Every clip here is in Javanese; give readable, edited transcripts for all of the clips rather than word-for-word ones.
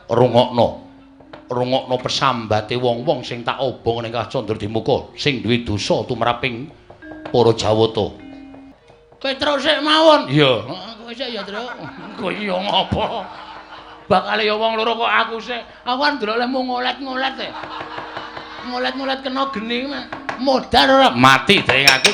Rungokno. Rungokno pesambate wong-wong sing tak obong ning Kawah Candradimuka sing duwe dosa tumraping para Jawata. Petruk sik mawon. Iya, kowe sik ya, Truk. Kowe ya ngopo? Bakale ya wong loro kok aku sik. Aku kan ndelok lehmu ngolet-ngolet e. Ngolet-ngolet kena geni modar ora mati dening aku.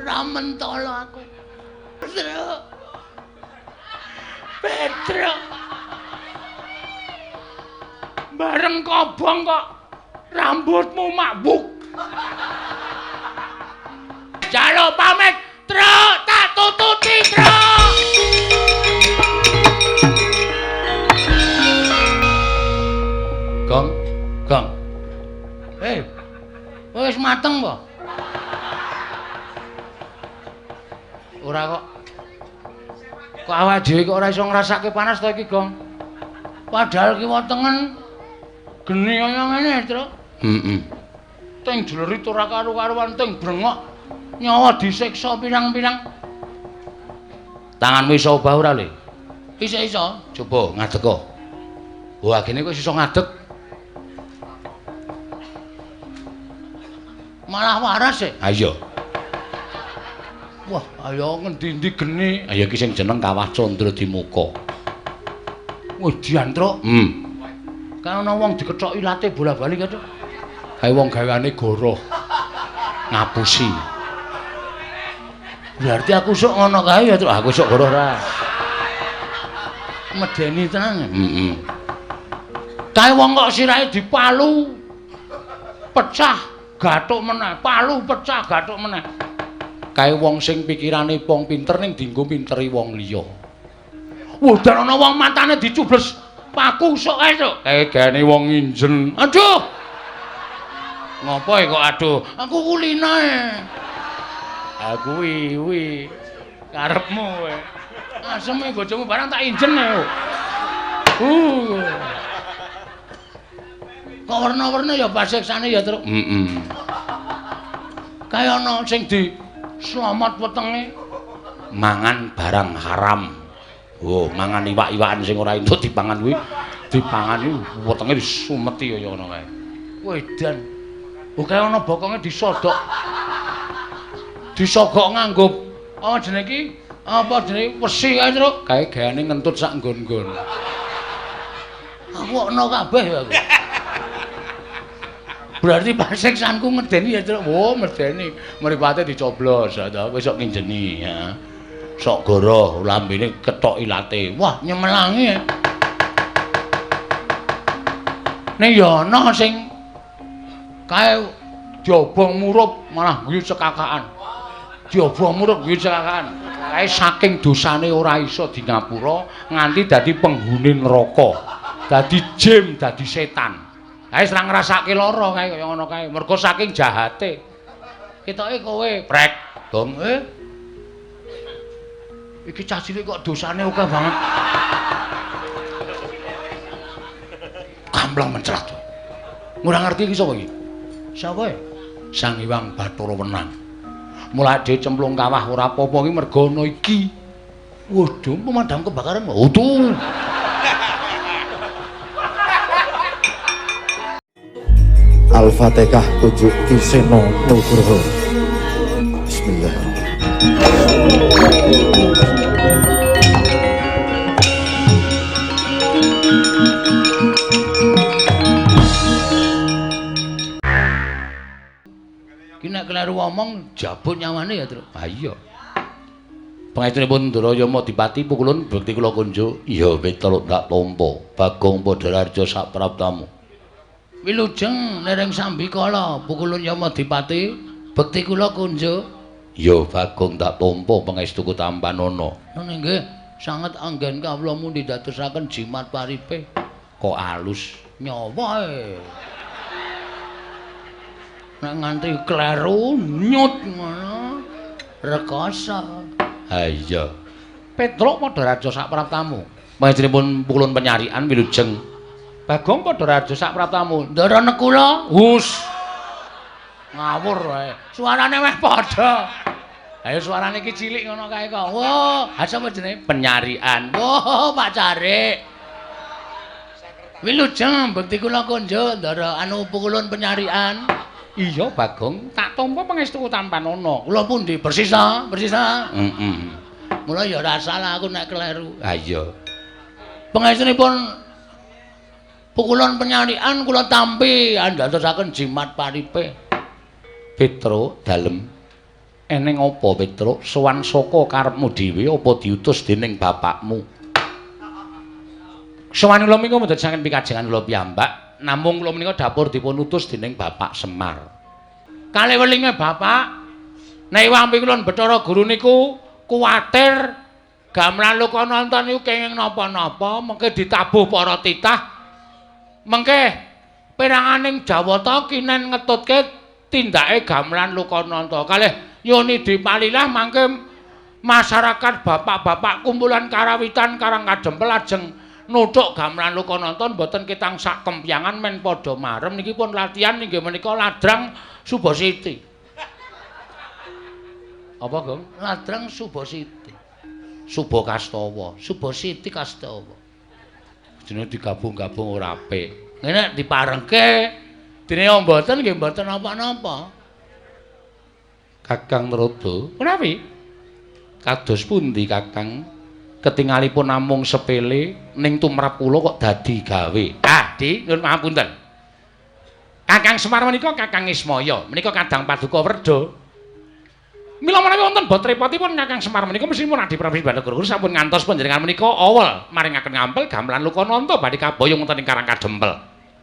Ora mentolo aku. Petruk. Petruk. Bareng kobong kok rambutmu makbuk. Jalo pamit, Truk, tak tututi, Truk. Gong, gong. Wis mateng po? Ora kok. Kok awake dhewe kok ora iso ngrasake panas to iki, Gong? Padahal kiwa tengen geni kaya ngene, Truk. Heeh. Ting jlerit ora karu-karuan, ting brengok nyawa disiksa pirang-pirang. Tanganmu iso obah ora, Le? Iso-iso. Coba ngadeg kok. Wah, gene kok iso ngadeg. Malah waras e. Ha iya. Wah, ayo ngendi-endi geni. Ayo iki sing jeneng Kawah Candradimuka. Wah, dian, Truk. Kan ana wong dikethok ilate bola-bali kae, Truk. Kae wong gaweane goroh. Ngapusi. Berarti aku sok ngono kae ya, Truk. Aku sok goroh ra. Medeni tenan. Heeh. Kae wong kok sirahe dipalu pecah, gathuk meneh. Palu pecah, gathuk meneh. Kae wong sing pikirane wong pinter ning dienggo minteri wong liya. Wah, dan ana wong matane dicubles paku sok kae, Truk. Kae gaene wong nginjen. Aduh. Ngopo e kok aduh? Aku kulina e. Ha kuwi kuwi karepmu kowe. Aseme bojomu barang tak injen e. Kok werna-werna ya pasiksane ya, Truk. Heeh. Kae ana sing di slamet wetenge mangan barang haram. Oh, mangan iwak-iwakan sing ora entuk dipangan kuwi, dipangan iki wetenge disumeti kaya ngono kae. Wedan. Oh, kae ana bokonge disodok. Disogok nganggo apa jenenge iki? Apa jenenge wesi kae, Truk? Kae gaweane ngentut sak nggon-nggon. Aku ana kabeh ya aku. Berarti pasiksanku ngedeni ya, Truk. Oh, medeni. Mripate dicoblos, ta kowe sok nginjeni ya. Sok goroh lambene kethok ilate. Wah, nyemelangi. Ning ya ana sing kae diobong murup malah guyu cekakaan. Diobong murup guyu cekakaan. Kae saking dosane ora iso di ngapura nganti dadi penghuni neraka. Dadi jin, dadi setan. Kae wis ora ngrasake lara kae kaya ngono kae. Mergo saking jahate. Ketoke kowe prek, Dong. Iki cah cilik kok dosane akeh banget. Kampleng mencrat. Ora ngerti iki sapa iki? Sapa e? Sang Hyang Bathara Wenang. Mulai dhewe cemplung kawah ora apa-apa iki mergo ana iki. Waduh, pemadam kebakaran. Utuh. Al-Fatihah kunjuk Ki Seno Nugroho. Bismillahirrahmanirrahim. Ki nek kleru omong jabut nyawane ya, Truk. Ha iya. Pangestunipun Ndara Yamadipati pukulun bekti kula kunjuk. Iya, Petruk tak tampa. Bagong Padhararja sak praptamu. Wilujeng nereng sambikala pukulun Yamadipati bekti kula kunjuk. Ya Bagong tak tampa pangestuku tampanana. Ngono nggih, sanget anggen kawula mundi dadosaken jimat paripe. Kok alus nyawa e. Nek nganti kleru nyut ngono rekoso. Ha iya. Petruk Padharaja sak praptamu. Pangestunipun pukulun penyarikan wilujeng Bagong padha rajo sak pratamu. Ndara Nekula. Hus. Ngawur wae. Suarane meh padha. Ayo suarane iki cilik ngono kae kok. Wah, ha sapa jenenge? Penyarian. Wah, Pak Carik. Wilujeng bekti kula konjo ndara anu pukulun penyarian. Iya, Bagong, tak tampa pangestu tampanana. Kula pundi? Persis ta? Persis ta? Heeh. Mula ya ora salah aku nek kleru. Ha iya. Pangestunipun pukulun penyarian kula tampi andadosaken jimat paripe. Petruk dalem. Eneng apa Petruk? Sowan saka karepmu dhewe apa diutus dening bapakmu? Sowan kula menika mboten saking pikajengan kula piyambak, namung kula menika dapur dipun utus dening Bapak Semar. Kalih welinge Bapak, nek wampi kula Bathara Guru niku kuwatir gamelan Lokananta niku kenging napa-napa, mengke ditabuh para titah, mengke peranganing Jawata kinen ngetutke tindake gamelan Lokananta. Kalih yoni dipalilah mangke masyarakat bapak-bapak kumpulan karawitan Karang Kadempel ajeng nuthuk gamelan Lokananta mboten ketang sak kempyangan men padha marem niki pun latihan inggih menika ladrang Subasiti. Apa, Gong? Ladrang Subasiti. Subakastawa, Subasiti Kastawa. Jenenge digabung-gabung ora apik. Ngene diparengke dene mboten nggih mboten napa-napa. Kakang Narada, menawi kados pundi Kakang? Ketingalipun namung sepele ning tumrap kula kok dadi gawe. Ah, Di, nyuwun pangapunten. Kakang Semar menika Kakang Ismaya, menika kadang paduka werda. Mila menawi wonten bot repotipun Kakang Semar menika mesthipun Adi Prabu Bathara Guru sampun ngantos panjenengan menika awel maringaken ngampel gamelan Lokananta badhe kaboyong wonten ing Karang Kadempel.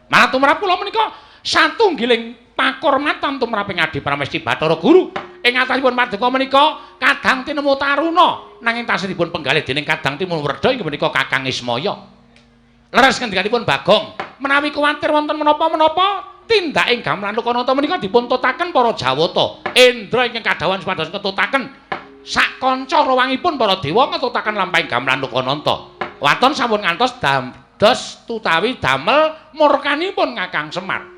Malah tumrap kula menika satunggiling pakurmatan tumraping Adi Pramesti Bathara Guru. Ing atasipun paduka menika kadang tinemu taruna nanging tasih dipun penggalih dening kadang timun werda inggih menika Kakang Ismaya. Leres ngendikanipun Bagong, menawi kuwatir wonten menapa-menapa tindaking gamelan Lokananta menika dipun tutaken para Jawata. Indra ingkang kadhawuhan supados ngetutaken sak kanca rawangipun para dewa ngetutaken lampahing gamelan Lokananta. Waton sampun ngantos dados tutawi damel murkanipun Kakang Semar.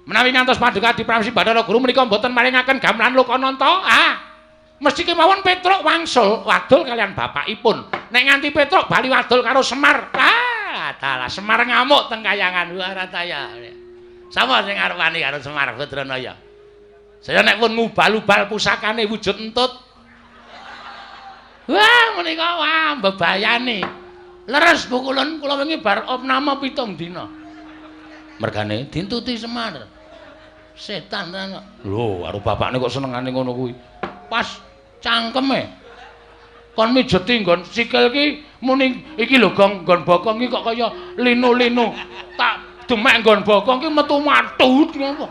Menawi ngantos paduka Adi Pramesti Bathara Guru menika mboten maringaken gamelan Lokananta, ah mesti kemawon Petruk wangsul wadul kalian bapakipun. Nek nganti Petruk bali wadul karo Semar, ah dalah Semar ngamuk teng kayangan. Wah rataya. Sapa sing arep wani karo Semar Badranaya? Saya nek pun ngubal-ubal pusakane wujud entut. Wah menika wah mbebayani. Leres pukulun kula wingi bar opname 7 dina. Mergane dintuti Semar. Setan tenan kok. Lho, karo bapakne kok senengane ngono kuwi. Pas cangkeme. Kon mijeti nggon sikil ki muni iki lho Gong, nggon bokong iki kok kaya linu-linu. Tak demek nggon bokong ki metu matut ngono.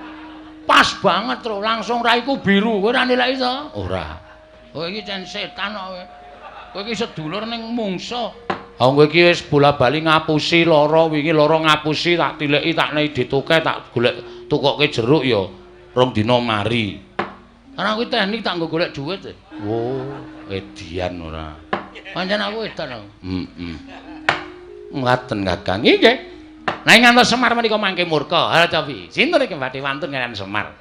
Pas banget tro, langsung raiku biru. Kowe ora nilai to? Ora. Kowe iki cen setan kok kowe. Kowe iki sedulur ning mungsa. Ha kowe iki wis bola-bali ngapusi lara wingi lara ngapusi tak tileki tak nei dituke tak golek tukoke jeruk ya rong dina mari. Karena kuwi teknik tak nggo golek dhuwit. Oh, edian ora. Pancen aku edan aku. Heeh. Ngaten Kakang. Nggih. Nanging ngantos Semar menika mangke murka. Ha cobi. Sinten iki badhe wantun kaliyan Semar?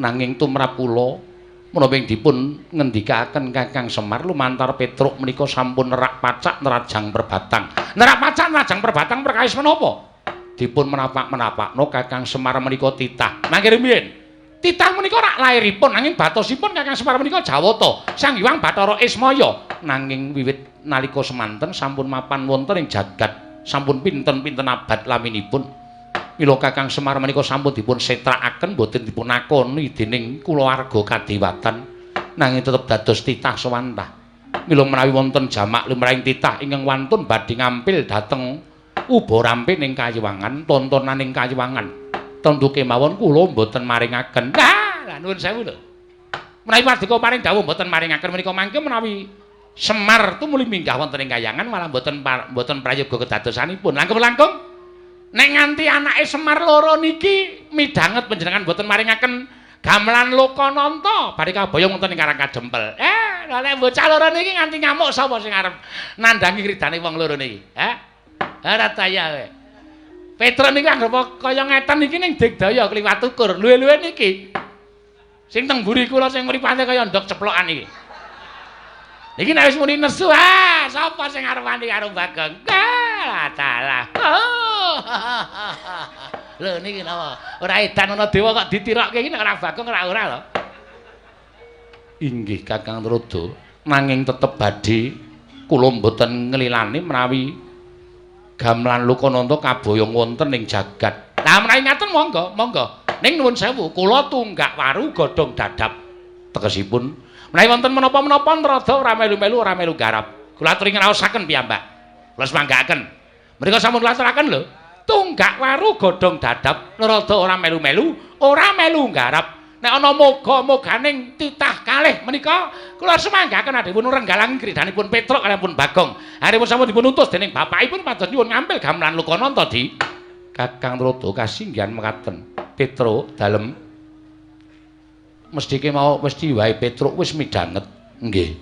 Nanging tumrap kula menapa ing dipun ngendikaken Kakang Semar lumantar Petruk menika sampun nerak pacak nerajang perbatang. Nerak pacak nerajang perbatang perkawis menapa? Dipun menapak-menapakno Kakang Semar menika titah. Mangke rumiyin. Titah menika rak lairipun nanging batosipun Kakang Semar menika Jawata, Sang Hyang Bathara Ismaya. Nanging wiwit nalika semanten sampun mapan wonten ing jagat, sampun pinten-pinten abad laminipun. Mila Kakang Semar menika sampun dipun setrakaken boten dipun akoni dening kulawarga kadewatan nanging tetep dados titah sewantah. Mila menawi wonten jamak lumrahing titah ingkang wantun badhe ngampil dhateng uba rampe ning kayiwangan, tontonaning kayiwangan. Tentu kemawon kula mboten maringaken. Lah, lah nuwun sewu lho. Menawi paduka paring dawuh mboten maringaken menika mangke menawi Semar tumuli minggah wonten ing kayangan malah mboten mboten prayoga kedadosanipun. Langkung-langkung nek nganti anake Semar loro niki midhanget panjenengan mboten maringaken gamelan Lokananta badhe kaboyong wonten ing Karang Kadempel. Lha nek bocah loro niki nganti ngamuk sapa sing arep nandhangi kridane wong loro niki? Heh? Ora taya kowe. Petruk niku anggere kaya ngeten iki ning digdaya kliwat ukur. Luwe-luwe niki. Sing teng mburi kula sing mripate kaya ndok ceplokan iki. Niki nek wis muni nesu, ah, sapa sing arep wani karo Bagong? Ah, dalah. Lho niki napa? Ora edan ana dewa kok ditirokke iki nek ora Bagong ora ora lho. Inggih Kakang Trada, nanging tetep badhe kula mboten nglilani menawi gamelan Lokananta kaboyong wonten ing jagat. Lah menawi ngaten monggo, monggo. Ning nuwun sewu, kula tunggak waru godhong dadap. Tegesipun menawi wonten menapa-menapa Trada ora melu-melu ora melu garap. Kula aturi ngraosaken piyambak. Kula semanggaaken. Mriku sampun kula aturaken lho. Tunggak waru godhong dadap, Trada ora melu-melu, ora melu garap. Nek ana moga-moganing titah kalih menika kula semanggaken adhipun renggalang kridanipun Petruk kaliyan Bagong. Aripun sampun dipun utus dening bapakipun pados nyuwun ngampil gamelan Lokananta di Kakang Trada kasinggihan mekaten. Petruk dalem mesthike mau mesti wae Petruk wis midhanget. Nggih.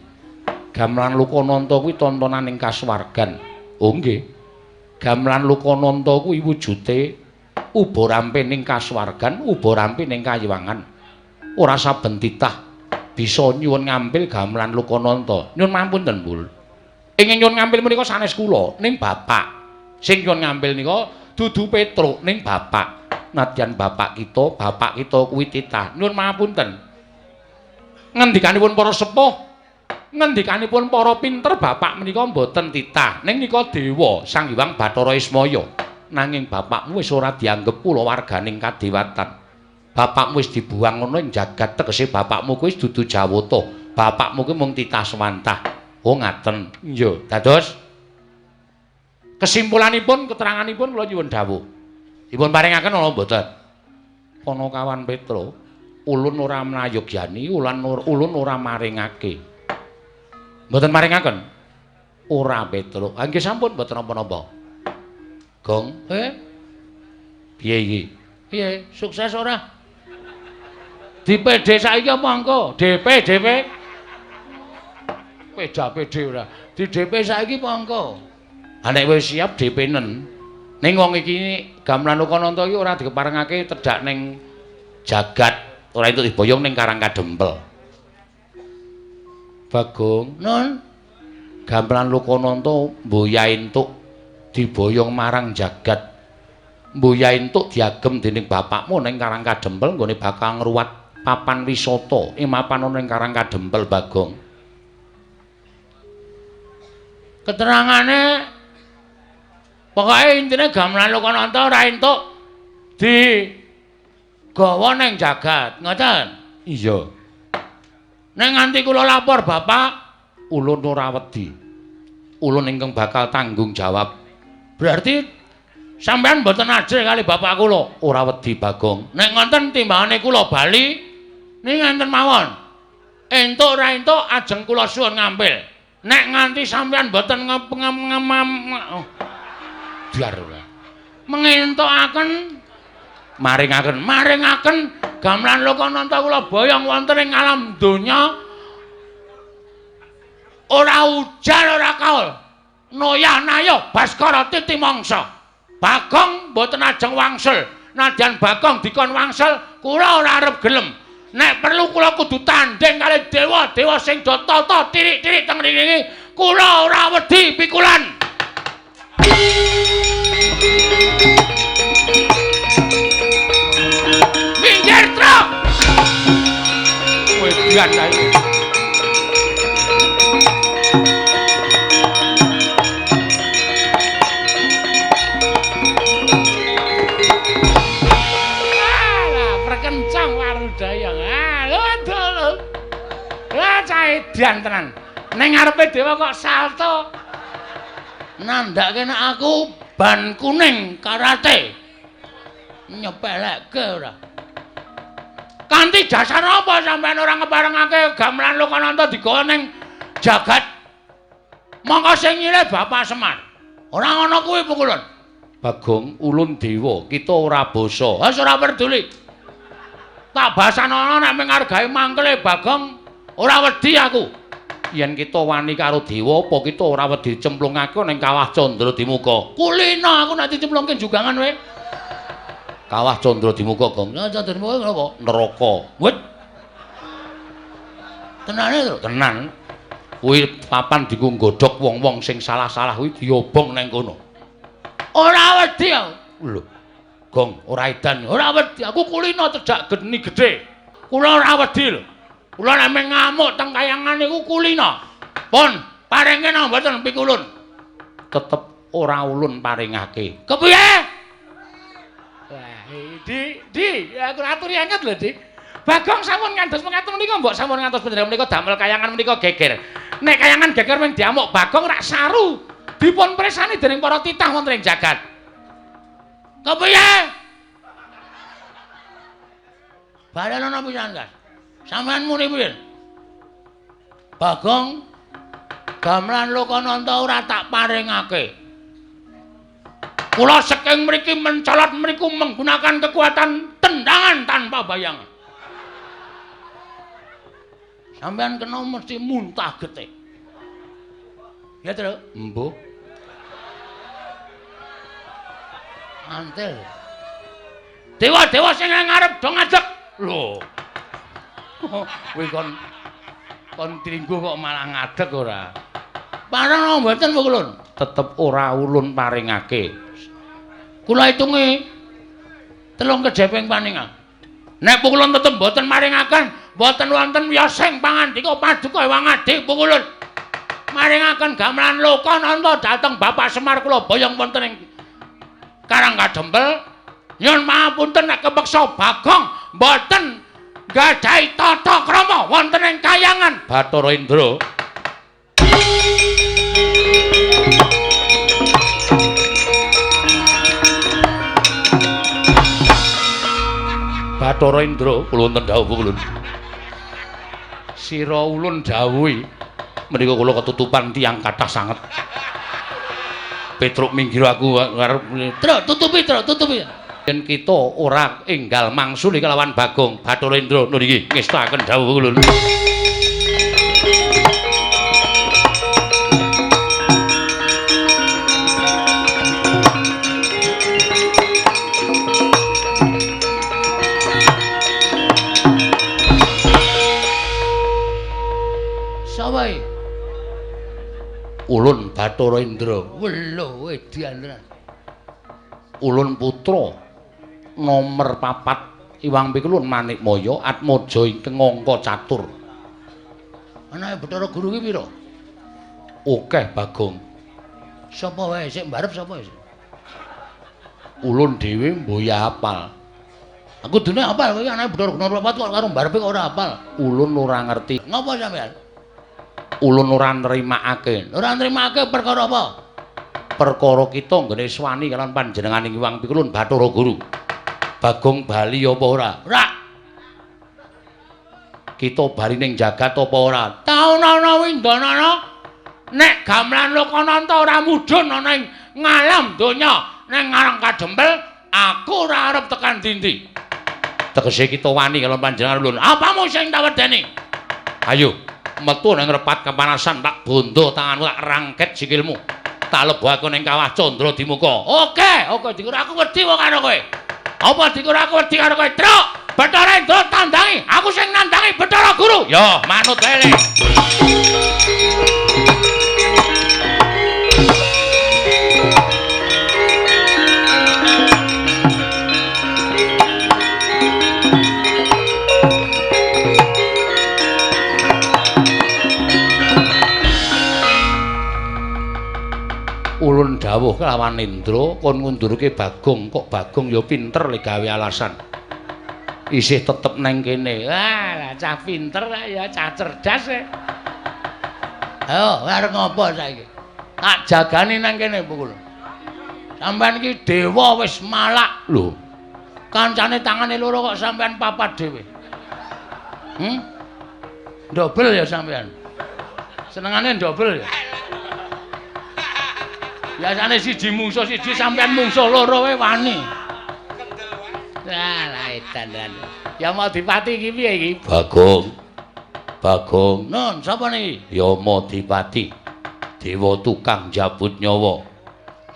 Gamelan Lokananta kuwi tontonan ing kasuwargan. Oh nggih. Gamelan Lokananta kuwi wujude uba rampe ning kasuwargan, uba rampe ning kayiwangan. Ora saben titah bisa nyuwun ngampil gamelan Lokananta. Nyuwun mampunten, Bul. Ingkang nyuwun ngampil menika sanes kula, ning bapak. Sing nyuwun ngampil nika dudu Petruk, ning bapak. Nadyan bapak kita kuwi titah. Nyuwun mapunten. Ngendikanipun para sepuh, ngendikanipun para pinter bapak menika mboten titah. Ning nika dewa Sang Hyang Bathara Ismaya. Nanging bapakmu wis ora dianggep kulawarganing kadewatan. Bapakmu wis dibuang ngono ing jagat, tegese bapakmu kuwi dudu Jawata. Bapakmu kuwi mung titah swantah. Oh ngaten. Iya, dados kesimpulanipun, keteranganipun kula nyuwun dawuh. Dipun paringaken ana mboten? Panakawan Petruk, ulun ora mlayogyani, ulun ora maringake. Mboten maringaken? Ora Petruk. Ha nggih sampun mboten napa-napa. Gong, piye iki? Piye? Sukses ora? Di PD saiki apa engko? DP, DP. Peda PD ora. Di DP saiki apa engko? Ha nek wis siap DP-nen. Ning wong iki gamelan Lokananta iki ora dikeparengake tedhak ning jagat, ora entuk diboyong ning Karang Kadempel. Bagong, nun. Gamelan Lokananta mboya entuk diboyong marang jagat. Mboya entuk diagem dening bapakmu ning Karang Kadempel nggone bakal ngruwat papan wisata ing mapan ana ing Karang Kadempel Bagong. Keterangane pokoke intine gamelan Lokananta ora entuk digawa ning jagat, ngoten? Iya. Ning nganti kula lapor bapak, ulun ora wedi. Ulun ingkang bakal tanggung jawab. Berarti sampean mboten ajrih kali bapak kula? Ora wedi Bagong. Nek ngoten timbangane kula bali ning ngenten mawon. Entuk ora entuk ajeng kula suwun ngampil. Nek nganti sampean mboten biar ora. Mengentukaken maringaken, maringaken gamelan Lokananta kula boyong wonten ing alam donya ora ujar ora kaul. Noyah nayoh Baskara titi mangsa. Bagong mboten ajeng wangsul. Nadyan Bagong dikon wangsul, kula ora arep gelem. Nek perlu kula kudu tandhing kali dewa-dewa sing do tata tirik-tirik teng mriki. Kula ora wedi pikulan. Minggir, Truk. Wedan ae. Edan tenan. Ning ngarepe dewa kok salto. Nandhake nek aku ban kuning karate. Nyepelekke ora. Kanthi dasar apa sampean ora ngeparengake gamelan Lokananta digawa ning jagat? Mongko sing nyilih Bapak Semar. Ora ngono kuwi pukulun. Bagong ulun dewa, kita ora basa. Wis ora peduli. Tak basanono nek mung ngargae mangkele Bagong ora wedi aku. Yen kita wani karo dewa apa kita ora wedi cemplungake ning Kawah Candra Dimuka? Kulina aku nek dicemplungke jugangan kowe. Kawah Candra Dimuka, Gong. Candra Dimuka napa? Neraka. Wet. Tenane to? Tenan. Kuwi papan dienggo nggodhog wong-wong sing salah-salah kuwi diobong nang kono. Ora wedi aku. Lho. Gong, ora edan. Ora wedi. Aku kulina cedhak geni gedhe. Kula ora wedi lho. Kula nek ngamuk teng kayangan niku kulina. Pun, paringe napa mboten pikulun? Tetep ora ulun paringake. Kepiye? Wah, Di, aku aturi anget lho, Di. Bagong sampun ngantos mekaten menika mbok sampun ngantos panjenengan menika damel kayangan menika geger. Nek kayangan geger mung diamuk Bagong rak saru. Dipun presani dening para titah wonten ing jagat. Kepiye? Balen ana pisan, Kas. Sampeyan muni piye? Bagong gamelan Lokananta ora tak paringake. Kula saking mriki mencolot mriku menggunakan kekuatan tendangan tanpa bayangan. Sampeyan kena mesti muntah getih. Ya, Tru? Embuh. Antil. Dewa-dewa sing ngarep do ngadeg. Lho. Kuwi kon tringgo kok malah ngadeg ora. Pareng mboten ulun? Tetep ora ulun paringake. Kula hitungi 3 kedheping paningal. Nek pukulun tetep mboten maringaken, mboten wonten wiyosing pangandika paduka Hyang Adi pukulun. Maringaken gamelan Lokananta dhateng Bapak Semar kula boyong wonten ing Karang Kadempel. Nyuwun pangapunten nek kepeksa Bagong mboten gadhahi tata krama wonten ing kayangan Bathara Indra. Bathara Indra, kula wonten dawuh kula. Sira ulun dawuhi menika kula ketutupan tiyang kathah sanget. Petruk minggir aku arep Truk tutupi, Truk tutupi. Yen kita ora enggal mangsuli kelawan Bagong Bathara Indra niki ngestakaken dawuh kula. Sapa iki? Ulun Bathara Indra. Welo edan tenan. Ulun putra nomer 4 Iwang Pikulun Manikmaya Atmaja ingkang angka catur. Anake Bathara Guru ki pira? Akeh Bagong. Sapa wae sik mbarep sapa sik? Ulun dhewe mboya apal. Aku dene apal kowe anake Bathara Guru nomor 4 kok karo mbarepe kok ora apal. Ulun ora ngerti. Ngopo sampean? Ulun ora nrimakake. Ora nrimakake perkara apa? Perkara kita nggone swani kalawan panjenengane Hyang Pikulun Bathara Guru. Bagong bali apa ora? Ora. Kita bali ning jagat apa ora? Taunana windanana nek gamelan Lokananta ora mudhun ana ing ngalam donya ning Karang Kadempel, aku ora arep tekan dindi. Tegese kita wani kalawan panjenengan ulun. Apamu sing tak wedeni? Ayo metu nang repat kepanasan tak bondo tanganmu tak rangket sikilmu. Tak lebokake ning Kawah Candra Dimuka. Oke, oke dikira aku wedi wong karo kowe. Apa dikira aku wedi karo kowe? Truk, Bathara Indra tandangi, aku sing nandangi Bathara Guru. Yo, manut wae. Ulun dawuh kelawan Indra kon ngundurke Bagong, kok Bagong ya pinter le gawe alasan. Isih tetep nang kene. Wah, lah cah pinter ya, cah cerdas e. Ayo, arep ngopo saiki? Tak jagani nang kene pukul. Sampeyan iki dewa wis malak lho. Kancane tangane loro kok sampeyan papat dhewe. Ndobel ya sampeyan. Senengane ndobel ya. Biasane siji mungsuh siji sampeyan mungsuh loro wae wani. Lah edan. Ya mau dipati iki piye iki? Bagong. Bagong, nun sapa niki? Yamadipati. Dewa tukang jabut nyawa.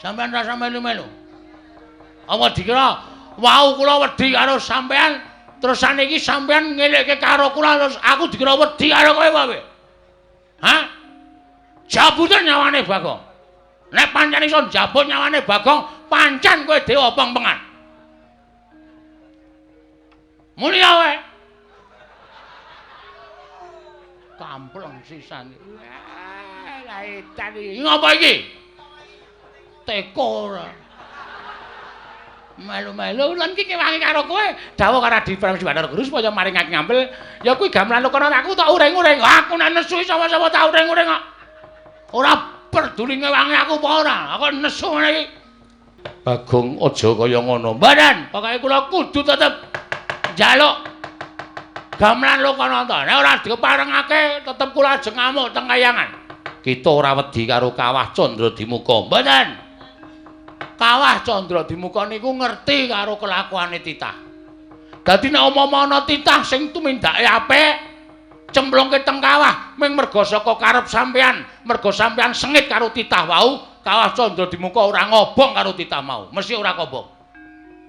Sampeyan rasa melu-melu. Apa dikira wau kula wedi karo sampeyan, terus saniki sampeyan ngelekke karo kula terus aku dikira wedi karo kowe apa piye? Hah? Jabuten nyawane Bagong. Nek pancen iso njabut nyawane Bagong, pancen kowe dewa pengpengan. Muni kowe. Kampleng sisan. Lah edan iki. Ngapa iki? Teko ora. Melu-melu lan iki kewangi karo kowe. Dawuh karo Adi Pramesti Bathara Guru supaya maringake ngampil. Ya kuwi gamelan kono aku tak uring-uring. Aku nek nesu sapa-sapa tak uring-uring kok. Ora peduli ngewangi aku apa ora. Aku nesu ngene iki. Bagong aja kaya ngono. Mboten, pokoke kula kudu tetep njaluk gamelan Lokananta. Nek ora diparengake tetep kula ajeng ngamuk teng kayangan. Kita ora wedi karo Kawah Candradimuka. Mboten. Kawah Candradimuka niku ngerti karo kelakuane titah. Dadi nek umpama ana titah sing tumindake apik, cemplungke teng kawah ming merga saka karep sampean, merga sampean sengit karo titah wau, Kawah Candradimuka ora ngobong karo titah mau, mesti ora kobong.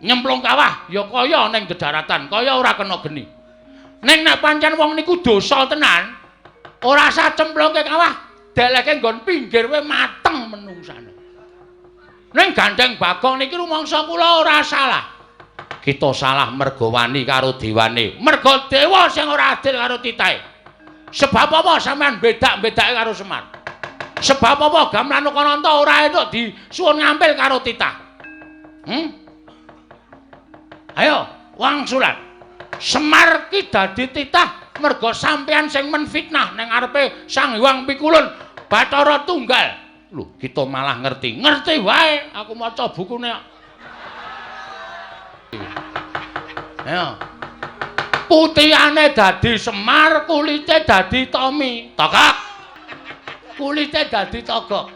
Nyemplung kawah ya kaya ning dedaratan, kaya ora kena geni. Ning nek pancen wong niku dosa tenan, ora sah cemplungke kawah, deleke nggon pinggir wae mateng menungsane. Ning gandeng Bagong niki rumangsa kula ora salah. Kita salah merga wani karo dewane. Merga dewa sing ora adil karo titahe. Sebab apa sampean bedak-bedake karo Semar? Sebab apa gamelan Lokananta ora entuk disuwun ngampil karo titah? Ayo, wangsulan. Semar ki dadi titah merga sampean sing menfitnah ning ngarepe Sang Hyang Pikulun Bathara Tunggal. Lho, kita malah ngerti. Ngerti wae, aku maca bukune. Ayo. Putihane dadi Semar, kulite dadi Tommy. Togok. Kulite dadi togok.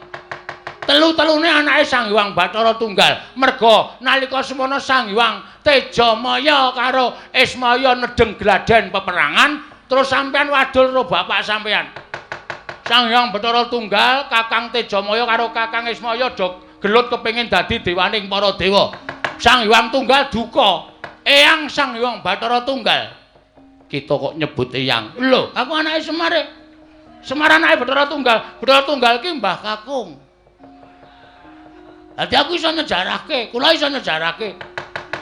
Telu-telune anake Sang Hyang Bathara Tunggal. Merga nalika semono Sang Hyang Tejamaya karo Ismaya nedheng gladen peperangan, terus sampean wadul karo bapak sampean. Sang Hyang Bathara Tunggal, Kakang Tejamaya karo Kakang Ismaya do gelut kepengin dadi dewaning para dewa. Sang Hyang Tunggal duka. Eyang Sang Hyang Bathara Tunggal. Kita kok nyebut eyang. Lho, aku anake Semar. Semar anake Bathara Tunggal. Bathara Tunggal ki Mbah Kakung. Dadi aku iso nyejarahke, kula iso nyejarahke.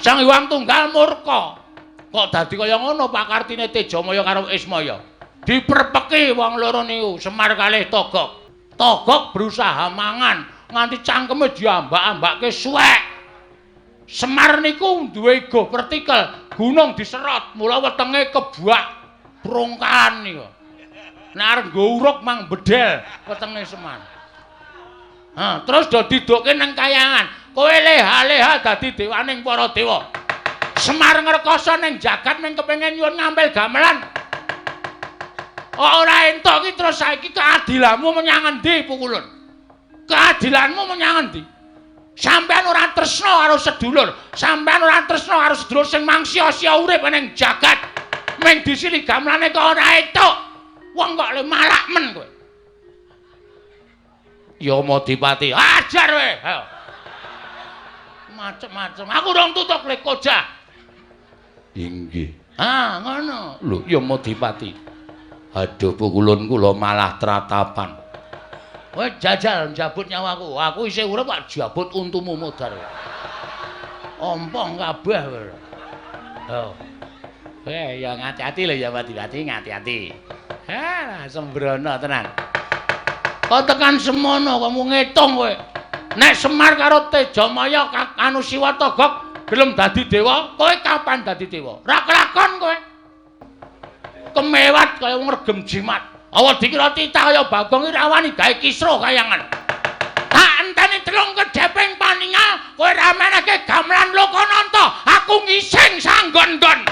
Sang Hyang Tunggal murka. Kok dadi kaya ngono pakartine Tejamaya karo Ismaya. Diprepeki wong loro niku, Semar kalih Togok. Togok berusaha mangan nganti cangkeme diambak-ambake suwek. Semar niku duwe ego vertikal, gunung diserot, mula wetenge kebak brongkalan niku. Nek arep nggo uruk mang bedel wetenge Semar. Ha, terus do didokke nang kayangan. Kowe leha-leha dadi dewaning para dewa. Semar ngrekoso ning jagat ning kepengin nyuwun ngampil gamelan. Ora entuk iki terus saiki keadilanmu menyang endi Pukulun? Keadilanmu menyang endi? Sampeyan ora tresna karo sedulur, sampeyan ora tresna karo sedulur sing mangsia-sia urip ning jagat. Ming disili gamelane kok ora entuk. Wong kok le malak men kowe. Yamadipati, ajar kowe. Ayo. Macem-macem. Aku rong tutuk le kojah. Inggih. Ah, ngono. Lho, Yamadipati. Aduh Pukulun kula malah tratapan. Kowe jajal njabut nyawaku. Aku isih urip kok jabut untumu modar. Ompong kabeh kowe. Oh. Ya ngati-ati lho Yamadipati, ngati-ati. Ha, sembrono tenan. Kok tekan semono kamu ngitung kowe. Nek Semar karo Tejamaya anu Siwa Togok gelem dadi dewa, kowe kapan dadi dewa? Ra kelakon kowe. Kemewat kaya wong regem jimat. Awa dikira titah kaya Bagong iki ra wani gawe kisruh kayangan. Tak enteni telung kedheping paningal, kowe ra menehke gamelan Lokananta, aku ngising sanggon-nggon.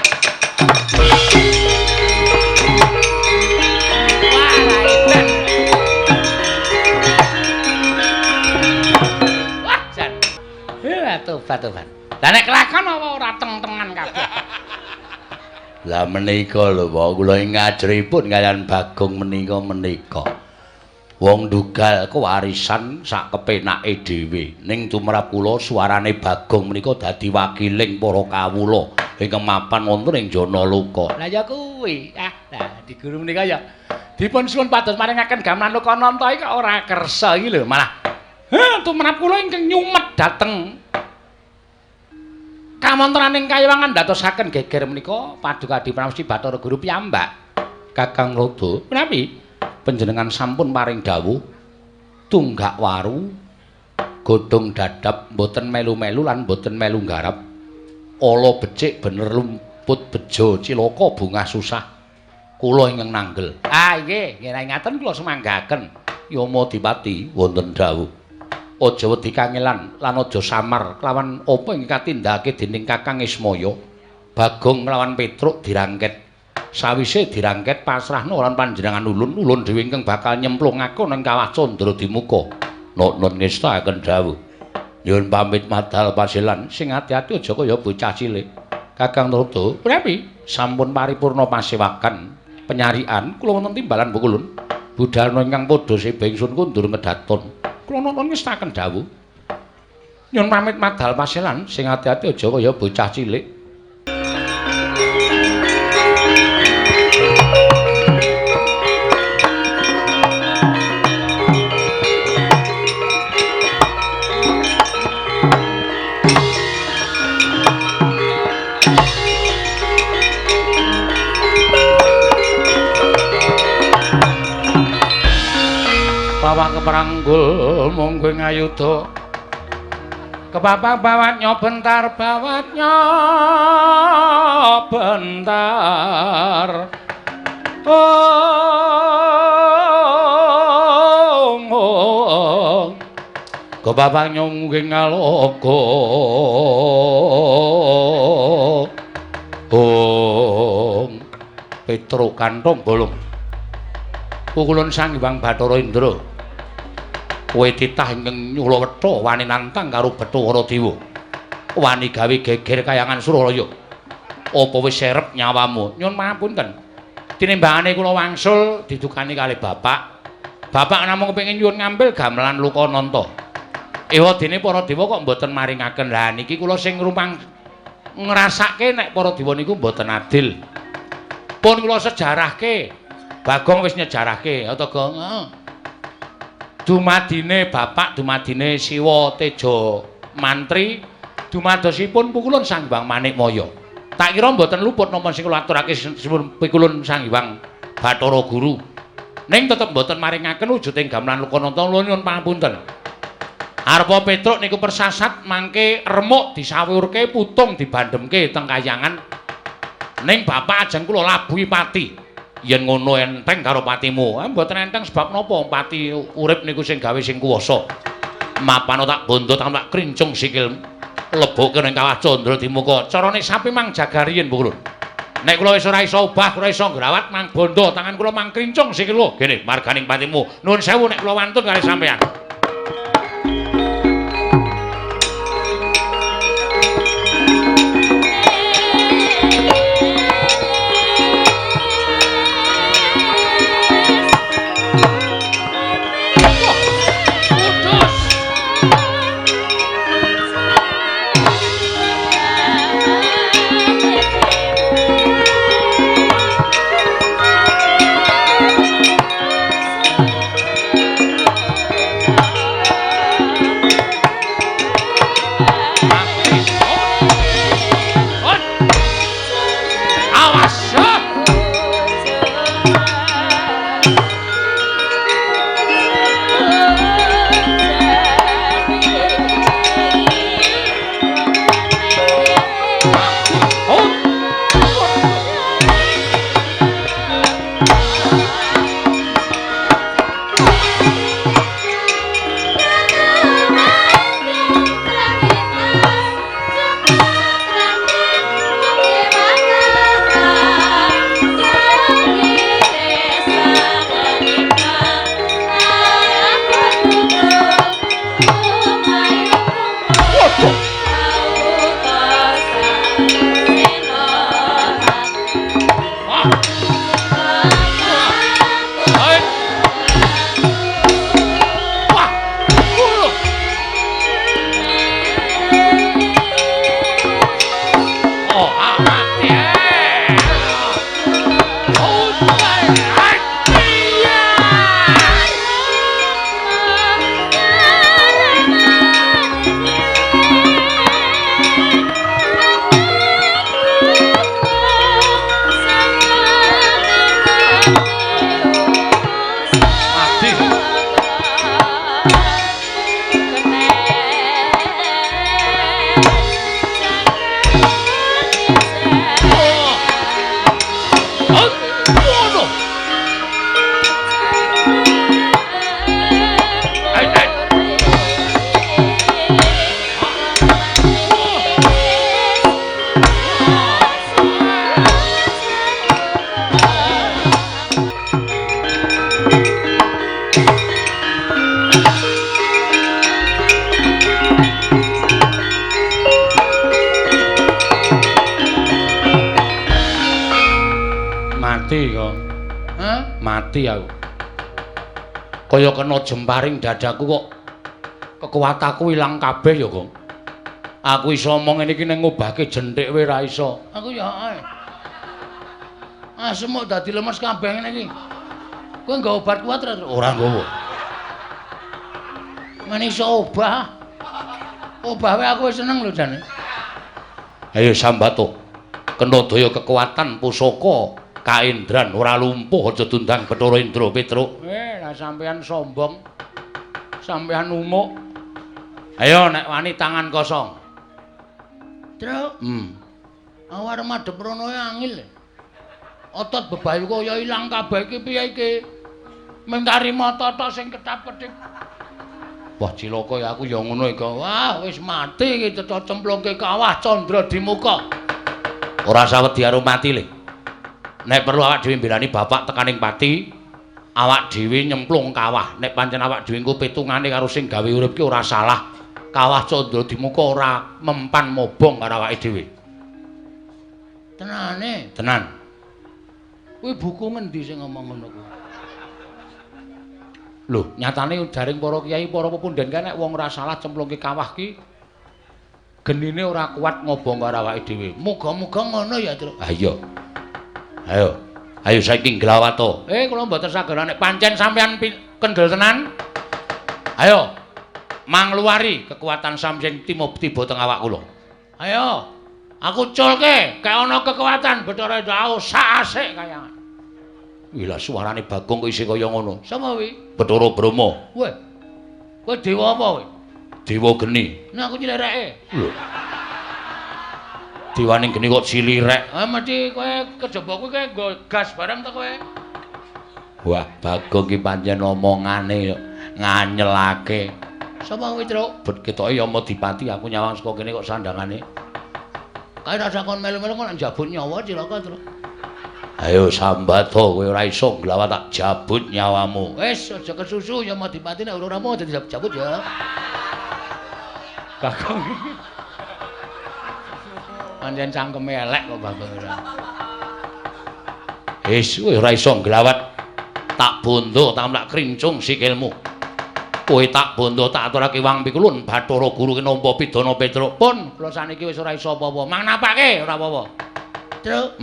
Wah, edan. Wah, jan. Tobat-tobat. Lah nek kelakon apa ora teng-tengan kabeh. Lah menika lho, Pak, kula ing ngajripun kaliyan Bagong menika. Wong ndugal kewarisan sak kepenake dhewe. Ning tumrap kula suarane Bagong menika dadi wakiling para kawula ingkang mapan wonten ing Janaloka. Lah ya kuwi. Ah, lah di guru menika ya dipun suwun pados maringaken gamelan Lokananta iki kok ora kersa iki lho malah. Heh, tumrap kula ingkang nyumet dhateng kawontenaning kayiwangan ndadosaken geger menika Paduka Pramesti Bathara Guru piyambak. Kakang Lodho, menawi panjenengan sampun paring dawuh tunggak waru godhong dadap mboten melu-melu lan mboten melu nggarap. Ala becik bener lumput bejo cilaka bungah susah. Kula ingkang nanggel. Ah nggih, nggih ngaten kula sumanggaken. Yama Dipati wonten dawuh. Aja wedi kangelan lan aja samar kelawan apa ingkang katindakake dening Kakang Ismaya. Bagong nglawan Petruk dirangket. Sawise dirangket pasrahna lan panjenengan ulun, ulun dhewe ingkang bakal nyemplungake ning kawah Candra Dimuka. Nuwun ngestakaken dawuh. Nyuwun pamit madal pasilan, sing ati-ati aja kaya bocah cilik. Kakang Narada, prami sampun paripurna pasewakan penyarian kula wonten timbalan pukulun. Budalna ingkang padha seba ingsun kundur ngedaton. Kula nuwun ngestakaken dawuh. Nyuwun pamit madal pasilan, sing ati-ati aja kaya bocah cilik. Bawang keperanggul monggo ngayuda kepapang bawatnya bentar bawatnya bentar oh, oh. Kepapang nyungge ngaloka oh. Petruk kantong bolong pukulun Sang Hyang Bathara Indra. Kowe titah ingkang nyula wetha wani nantang karo Bathara Dewa. Wani gawe geger kayangan Suralaya. Apa wis serep nyawamu? Nyun pangapunten. Tinimbangane kula wangsul didukani kalih bapak. Bapak namung kepengin nyuwun ngambil gamelan Lokananta. Ewa dene para dewa kok mboten maringaken. Lah niki kula sing rumang ngrasake nek para dewa niku mboten adil. Pun kula sejarahke. Bagong wis nyejarahke, ya to, Gong? Heeh. Dumadine bapak, dumadine Siwa Teja Mantri, dumadosipun pukulun Sang Hyang Manikmaya. Tak kira mboten luput napa sing kula aturake pikulun Sang Hyang Bathara Guru. Ning tetep mboten maringaken wujuding gamelan Lokananta nyuwun pangapunten. Arpa Petruk niku persasat mangke remuk disawurke putung dibandhemke teng kayangan. Ning bapak ajeng kula labuhi pati. Yen ngono enteng karo patimu. Mboten enteng sebab napa pati urip niku sing gawe sing kuwasa. Mapano tak bondo tak krincung sikil lebokke ning kawah Candra Dimuka. Carane sapi mang jaga riyin pukulun. Nek kula wis ora iso obah, ora iso ngrawat mang bondo tangan kula mang krincung sikil lho. Gene marganing patimu. Nuwun sewu nek kula wantun kali sampean. Mati kok. Hah? Mati aku. Kaya kena jemparing dadaku kok kekuatanku ilang kabeh ya, Gong. Aku iso omong ngene iki ning ngobahke jenthik wae ra iso. Aku ya ae. Asem kok dadi lemes kabeh ngene iki. Kowe nggawa obat kuat ra? Ora nggawa. Men iso obah. Obah wae aku wis seneng lho jane. Ayo sambato. Kena daya kekuatan pusaka kaendran ora lumpuh aja dundang Bathara Indra Petruk. Lah sampean sombong. Sampean umuk. Ayo nek wani tangan kosong. Truk. Aku arep madhep rono angil. Otot bebayu kaya ilang kabeh iki piye iki? Mengkari mata tok sing ketap-ketip. Wah cilaka ya aku ya ngono iki. Wah wis mati iki cetha cemplungke kawah Candra Dimuka. Ora sawedi karo mati le. Nek perlu awak dhewe mbelani bapak tekaning pati, awak dhewe nyemplung kawah. Nek pancen awak dhewe engko petungane karo sing gawe urip ki ora salah. Kawah Candra Dimuka ora mempan mobong karo awake dhewe. Tenane? Tenan. Kuwi buku ngendi sing ngomong ngono kuwi? Lho, nyatane jaring para kiai, para pepunden kae nek wong ora salah cemplungke kawah ki genine ora kuat ngobong karo awake dhewe. Muga-muga ngono ya, Truk. Ha iya. Ayo. Ayo saiki nglawato. Kula mboten saged nek pancen sampean kendel tenan. Ayo. Mangluwari kekuatan sampeyan tiba teng awak kula. Ayo. Aku culke, kaya ana kekuatan Bathara Indra sak asik kayangan. Wih lah suarane Bagong kok isih kaya ngono. Sapa kuwi? Bathara Brahma. Weh. Kowe dewa apa kowe? Dewa geni. Nah aku nyilireke. Lho. Dewane geni kok cilirek. Ah mesti kowe kejaba kuwi kowe nggo gas barang ta kowe? Wah, Bagong ki pancen omongane nganyelake. Sapa kuwi, Truk? Bet ketoke ya Dipati aku nyawang saka kene kok sandangane. Kae rasa kon melu-melu kok njabut nyawa cilaka, Truk. Ayo sambato kowe ora iso nglawat tak jabut nyawamu. Wis aja kesusu ya Dipati nek ora mau dadi jabut ya. Bagong. Pancen cangkeme elek kok Bagong ora. Wis kowe ora iso nglawat tak bondo tak mlak krincung sikilmu. Kowe tak bondo tak aturake wang pikulun Bathara Guru ki nampa pidana Petruk. Pun kula saniki wis ora iso apa-apa. Mang napake ora apa-apa. Truk.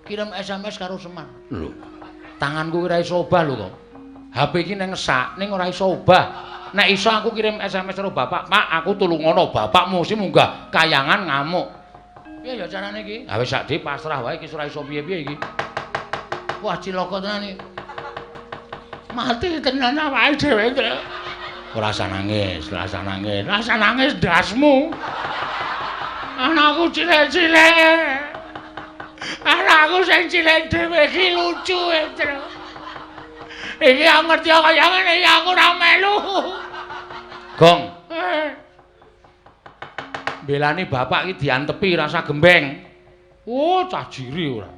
Kirim SMS karo Semar. Lho. Tanganku ora iso obah lho kok. HP iki ning sak ning ora iso obah. Nek iso aku kirim SMS karo bapak, "Pak, aku tulungono bapakmu sing munggah kayangan ngamuk." Piye ya carane iki? Ha wis sak dhewe pasrah wae iki ora iso piye-piye iki. Wah cilaka tenan iki. Mati tenan awake dhewe, Truk. Ora usah nangis, ora usah nangis. Ora usah nangis ndasmu. Anakku cilik-cilik. Anakku sing cilik dhewe iki lucu, Truk. Iki aku ngerti kaya ngene iki aku ora melu. Gong. Belani bapak iki diantepi rasa gembeng. Oh, cah jiri ora.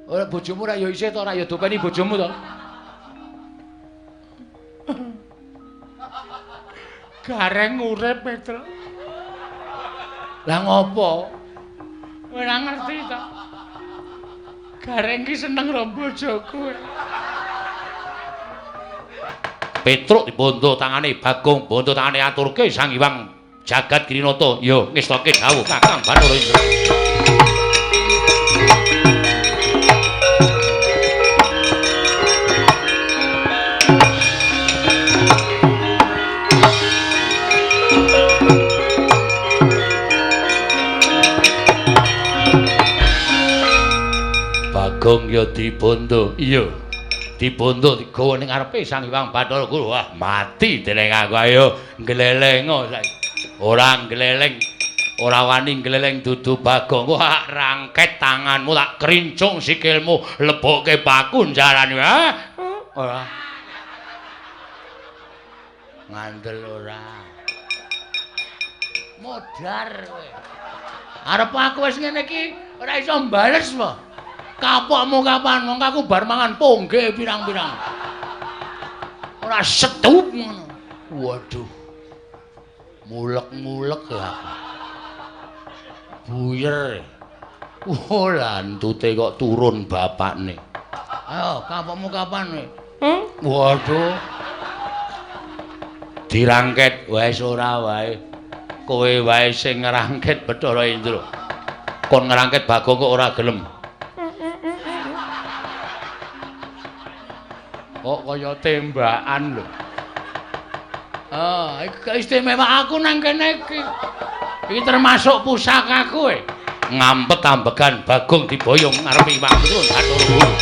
Ora bojomu ora ya isih to ora ya dopeni bojomu to. Gareng urip, Petruk. Lah ngopo? Ora ngerti to. Gareng ki seneng karo bojoku. Petruk dibondo tangane Bagong, bondo tangane aturke Sang Hyang Jagat Girinata. Yo ngestoke dawuh Kakang Bathara Indra. Bagong ya dibondo. Iya. Dibondo digawa ning ngarepe Sang Hyang Bathara Guru. Wah, mati dening aku. Ayo nglelengo saiki. Ora ngleleng. Ora wani ngleleng dudu Bagong. Wah, rangket tanganmu tak krincung sikilmu, lebokke paku njarane. Ha? Ora. Ngandel ora. Modar kowe. Arep aku wis ngene iki ora iso mbales wae. Kapokmu kapan? Wong aku bar mangan pongge pirang-pirang. Ora setup ngono. Waduh. Mulek-mulek ya aku. Buyer. Oh, lantute kok turun bapakne. Ayo, kapokmu kapan kowe? Waduh. Dirangket wis ora wae. Kowe wae sing ngrangket Bathara Indra. Kon ngrangket Bagong kok ora gelem. Kok kaya tembakan lho. Ah, iki istimewa aku nang kene iki. Iki termasuk pusakaku e. Ngampet ambegan Bagong diboyong ngarepe iwak turun Bathara Guru.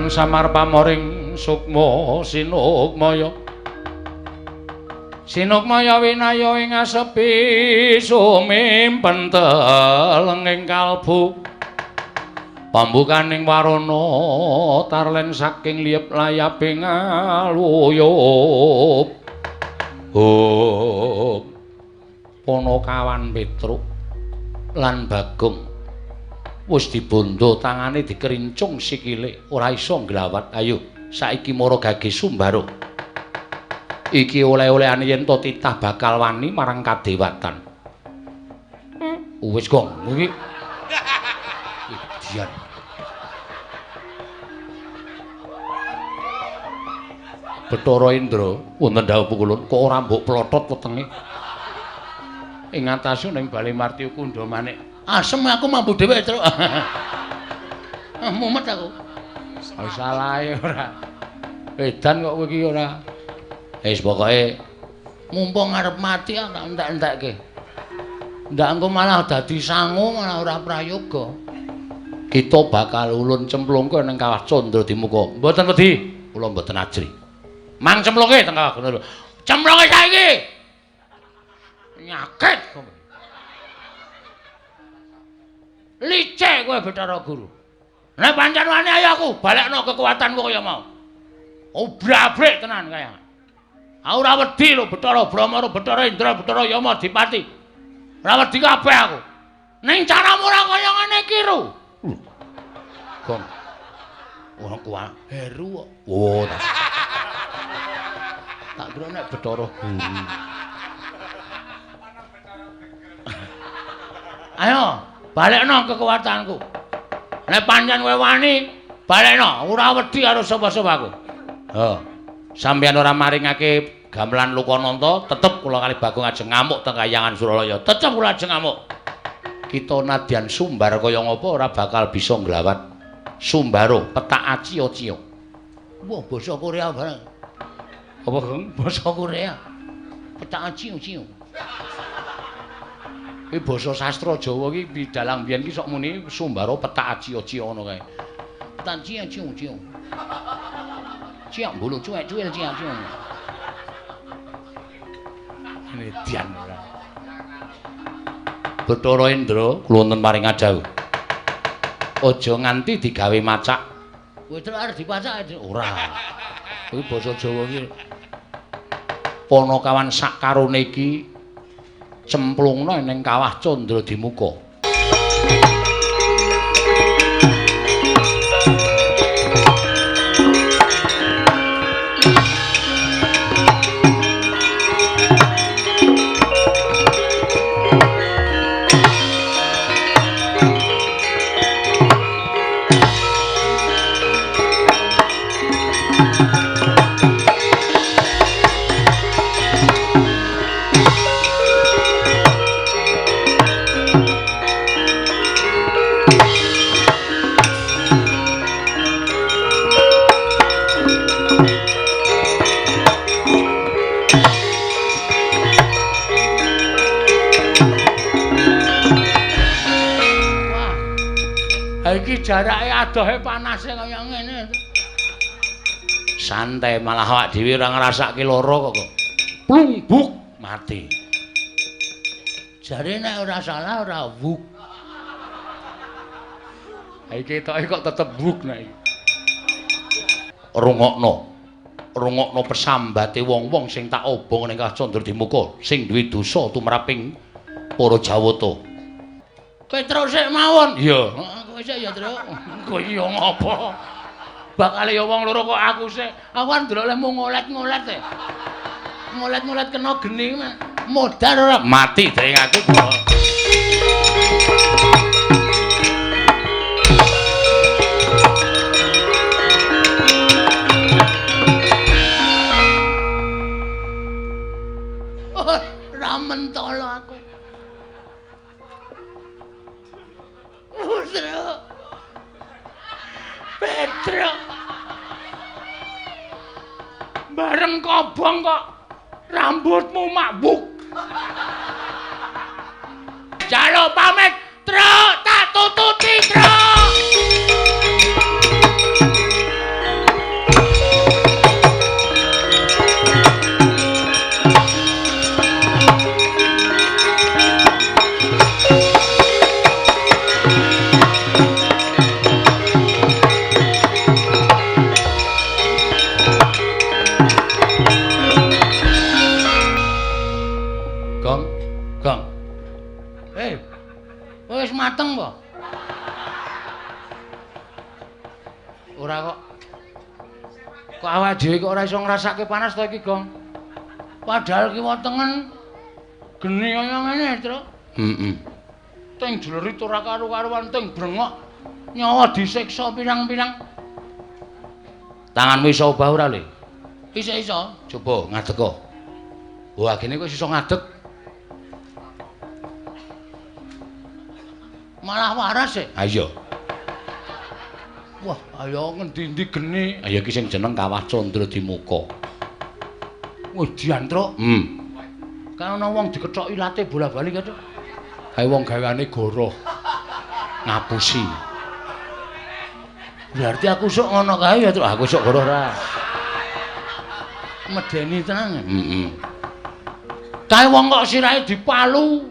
Samar pamoring sukma sinukmaya sinukmaya winaya ing asepi sumimpen telenging kalbu pambukaning warana tarlen saking liyep layaping aluyup. Oh, Panakawan Petruk lan Bagong wis dibondo tangane dikerincung sikile ora iso nglawat. Ayo saiki mara gage Sumbaro. Iki oleh-olehane yen to titah bakal wani marang kadewatan. Wis gong iki. Dian. Bathara Indra wonten dawuh pukulun kok ora mbok plotot wetenge. Ing atase ning Bale Martya Kundha Manik. Asem aku mampu dhewe, Truk. Mumet aku. Salahe ora. Edan kok kowe iki ora. Wis pokoke mumpung arep mati tak entek-entekke. Ndak engko malah dadi sangu malah ora prayoga. Kita bakal ulun cemplungke ning kawah Candra Dimuka. Mboten wedi, kula mboten ajri. Mang cemplungke teng kawah ngono lho. Cemplungke saiki. Nyakit kowe. Licik kowe Bathara Guru. Nek pancen wani ayo aku balekno kekuatanku kaya mau. Obrabrik tenan kaya. Aku ora wedi lho Bathara Brahma, Bathara Indra, Bathara Yama Dipati. Ora wedi kabeh aku. Ning caramu ora kaya ngene iki ru. Gong. Ora kuat heru kok. Oh, tak kira nek Bathara Guru. Ayo balekno kekuatanku. Nek pancen kowe wani, balekno, ora wedi karo sapa-sapa aku. Ha. Sampeyan ora maringake gamelan Lokananta, tetep kula kali Bagong ajeng ngamuk teng Kahyangan Suralaya. Tetep kula ajeng ngamuk. Kita nadyan sumbar kaya ngapa ora bakal bisa nglawat. Sumbaro petak acio-cio. Wah, basa Korea bareng. Apa, Gong? Basa Korea. Petak acio-cio. Iki basa sastra Jawa iki dalang biyen iki sok muni Sumbara petak acio-cio ngono kae. Petak acio-cio. Ciak mbulu cuwek-cuwil ciak-cio. Median ora. Bathara Indra kula wonten paring dawuh. Aja nganti digawe macak. Kowe terus arep dipacak ora. Kuwi basa Jawa iki. Panakawan sak karone iki cemplungna ning kawah Candra Dimuka. Iki jarake adohe panase kaya ngene. Santai malah awak dhewe ora ngrasake lara kok. Plung buk mati. Jare nek ora salah ora wuk. Ha iki ketoke kok tetep wuk nek iki. Rungokno. Rungokno pesambate wong-wong sing tak obong ning Candra Dimuka sing duwe dosa tumraping para Jawata. Petruk sik mawon. Iya. Kowe sik ya, Truk. Kowe iya ngopo? Bakale ya wong loro kok aku sik. Aku kan ndelok lehmu ngolet-ngolet e. Ngolet-ngolet kena geni modar ora mati dening aku. Ora mentolo aku. Truk. Petruk. Bareng kobong kok rambutmu makbuk. Jaluk pamit, Truk, tak tututi, Truk. Wis mateng po? Ora kok. Kok awak dhewe kok ora iso ngrasake panas to iki, Gong? Padahal kiwa tengen geni kaya ngene, Truk. Heeh. Teng jlerit ora karu-karuan, teng brengok nyawa disiksa pirang-pirang. Tanganmu iso obah ora, Le? Iso-iso. Coba ngadeg kok. Wah, gene kok iso ngadeg. Malah waras e. Ha iya. Wah, ayo ngendi-endi geni. Ha iki sing jeneng Kawah Candra Dimuka. Wis diantruk. Kan ana wong dikethok ilate bola-bali kae, Truk. Kae wong gaweane goroh. Ngapusi. Berarti aku sok ngono kae ya, Truk. Aku sok goroh ora. Medeni tenan. Heeh. Kae wong kok sirahe dipalu.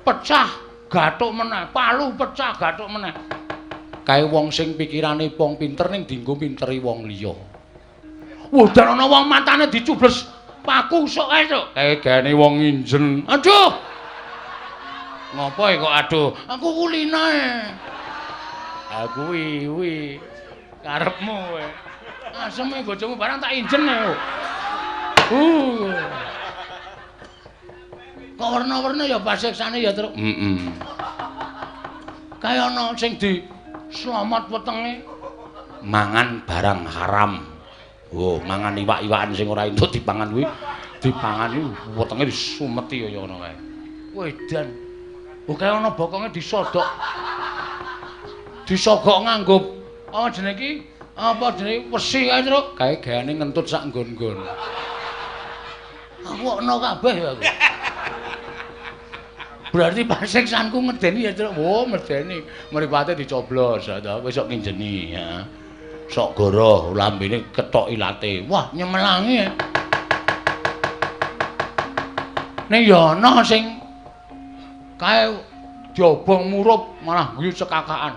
Pecah. Gathuk meneh, palu pecah gathuk meneh. Kae wong sing pikirane wong pinter ning dienggo pinteri wong liya. Wudan ana wong matane dicubles paku sok kae, Truk. Kae gaene wong nginjen. Aduh. Ngopo e kok aduh? Aku kulina e. Ha kuwi kuwi karepmu kowe. Aseme bojomu barang tak injen e. Kok werna-werna ya pasiksane ya, Truk. Heeh. Kaya ana sing di slamet wetenge mangan barang haram. Oh, mangan iwak-iwakan sing ora entuk dipangan kuwi, dipangan iki wetenge disumeti kaya ngono kae. Wedan. Oh, kaya ana bokonge disodok. Disogok nganggo apa jenenge iki? Apa jenenge wesi kae, Truk? Kae gaene ngentut sak nggon-nggon. Aku ana kabeh ya aku. Berarti pasiksanku ngedeni ya, Truk. Oh, medeni. Mripate dicoblos, ta wis sok nginjeni ya. Sok goroh lambene kethok ilate. Wah, nyemelangi. Ning ya ana sing kae diobong murup malah guyu cekakaan.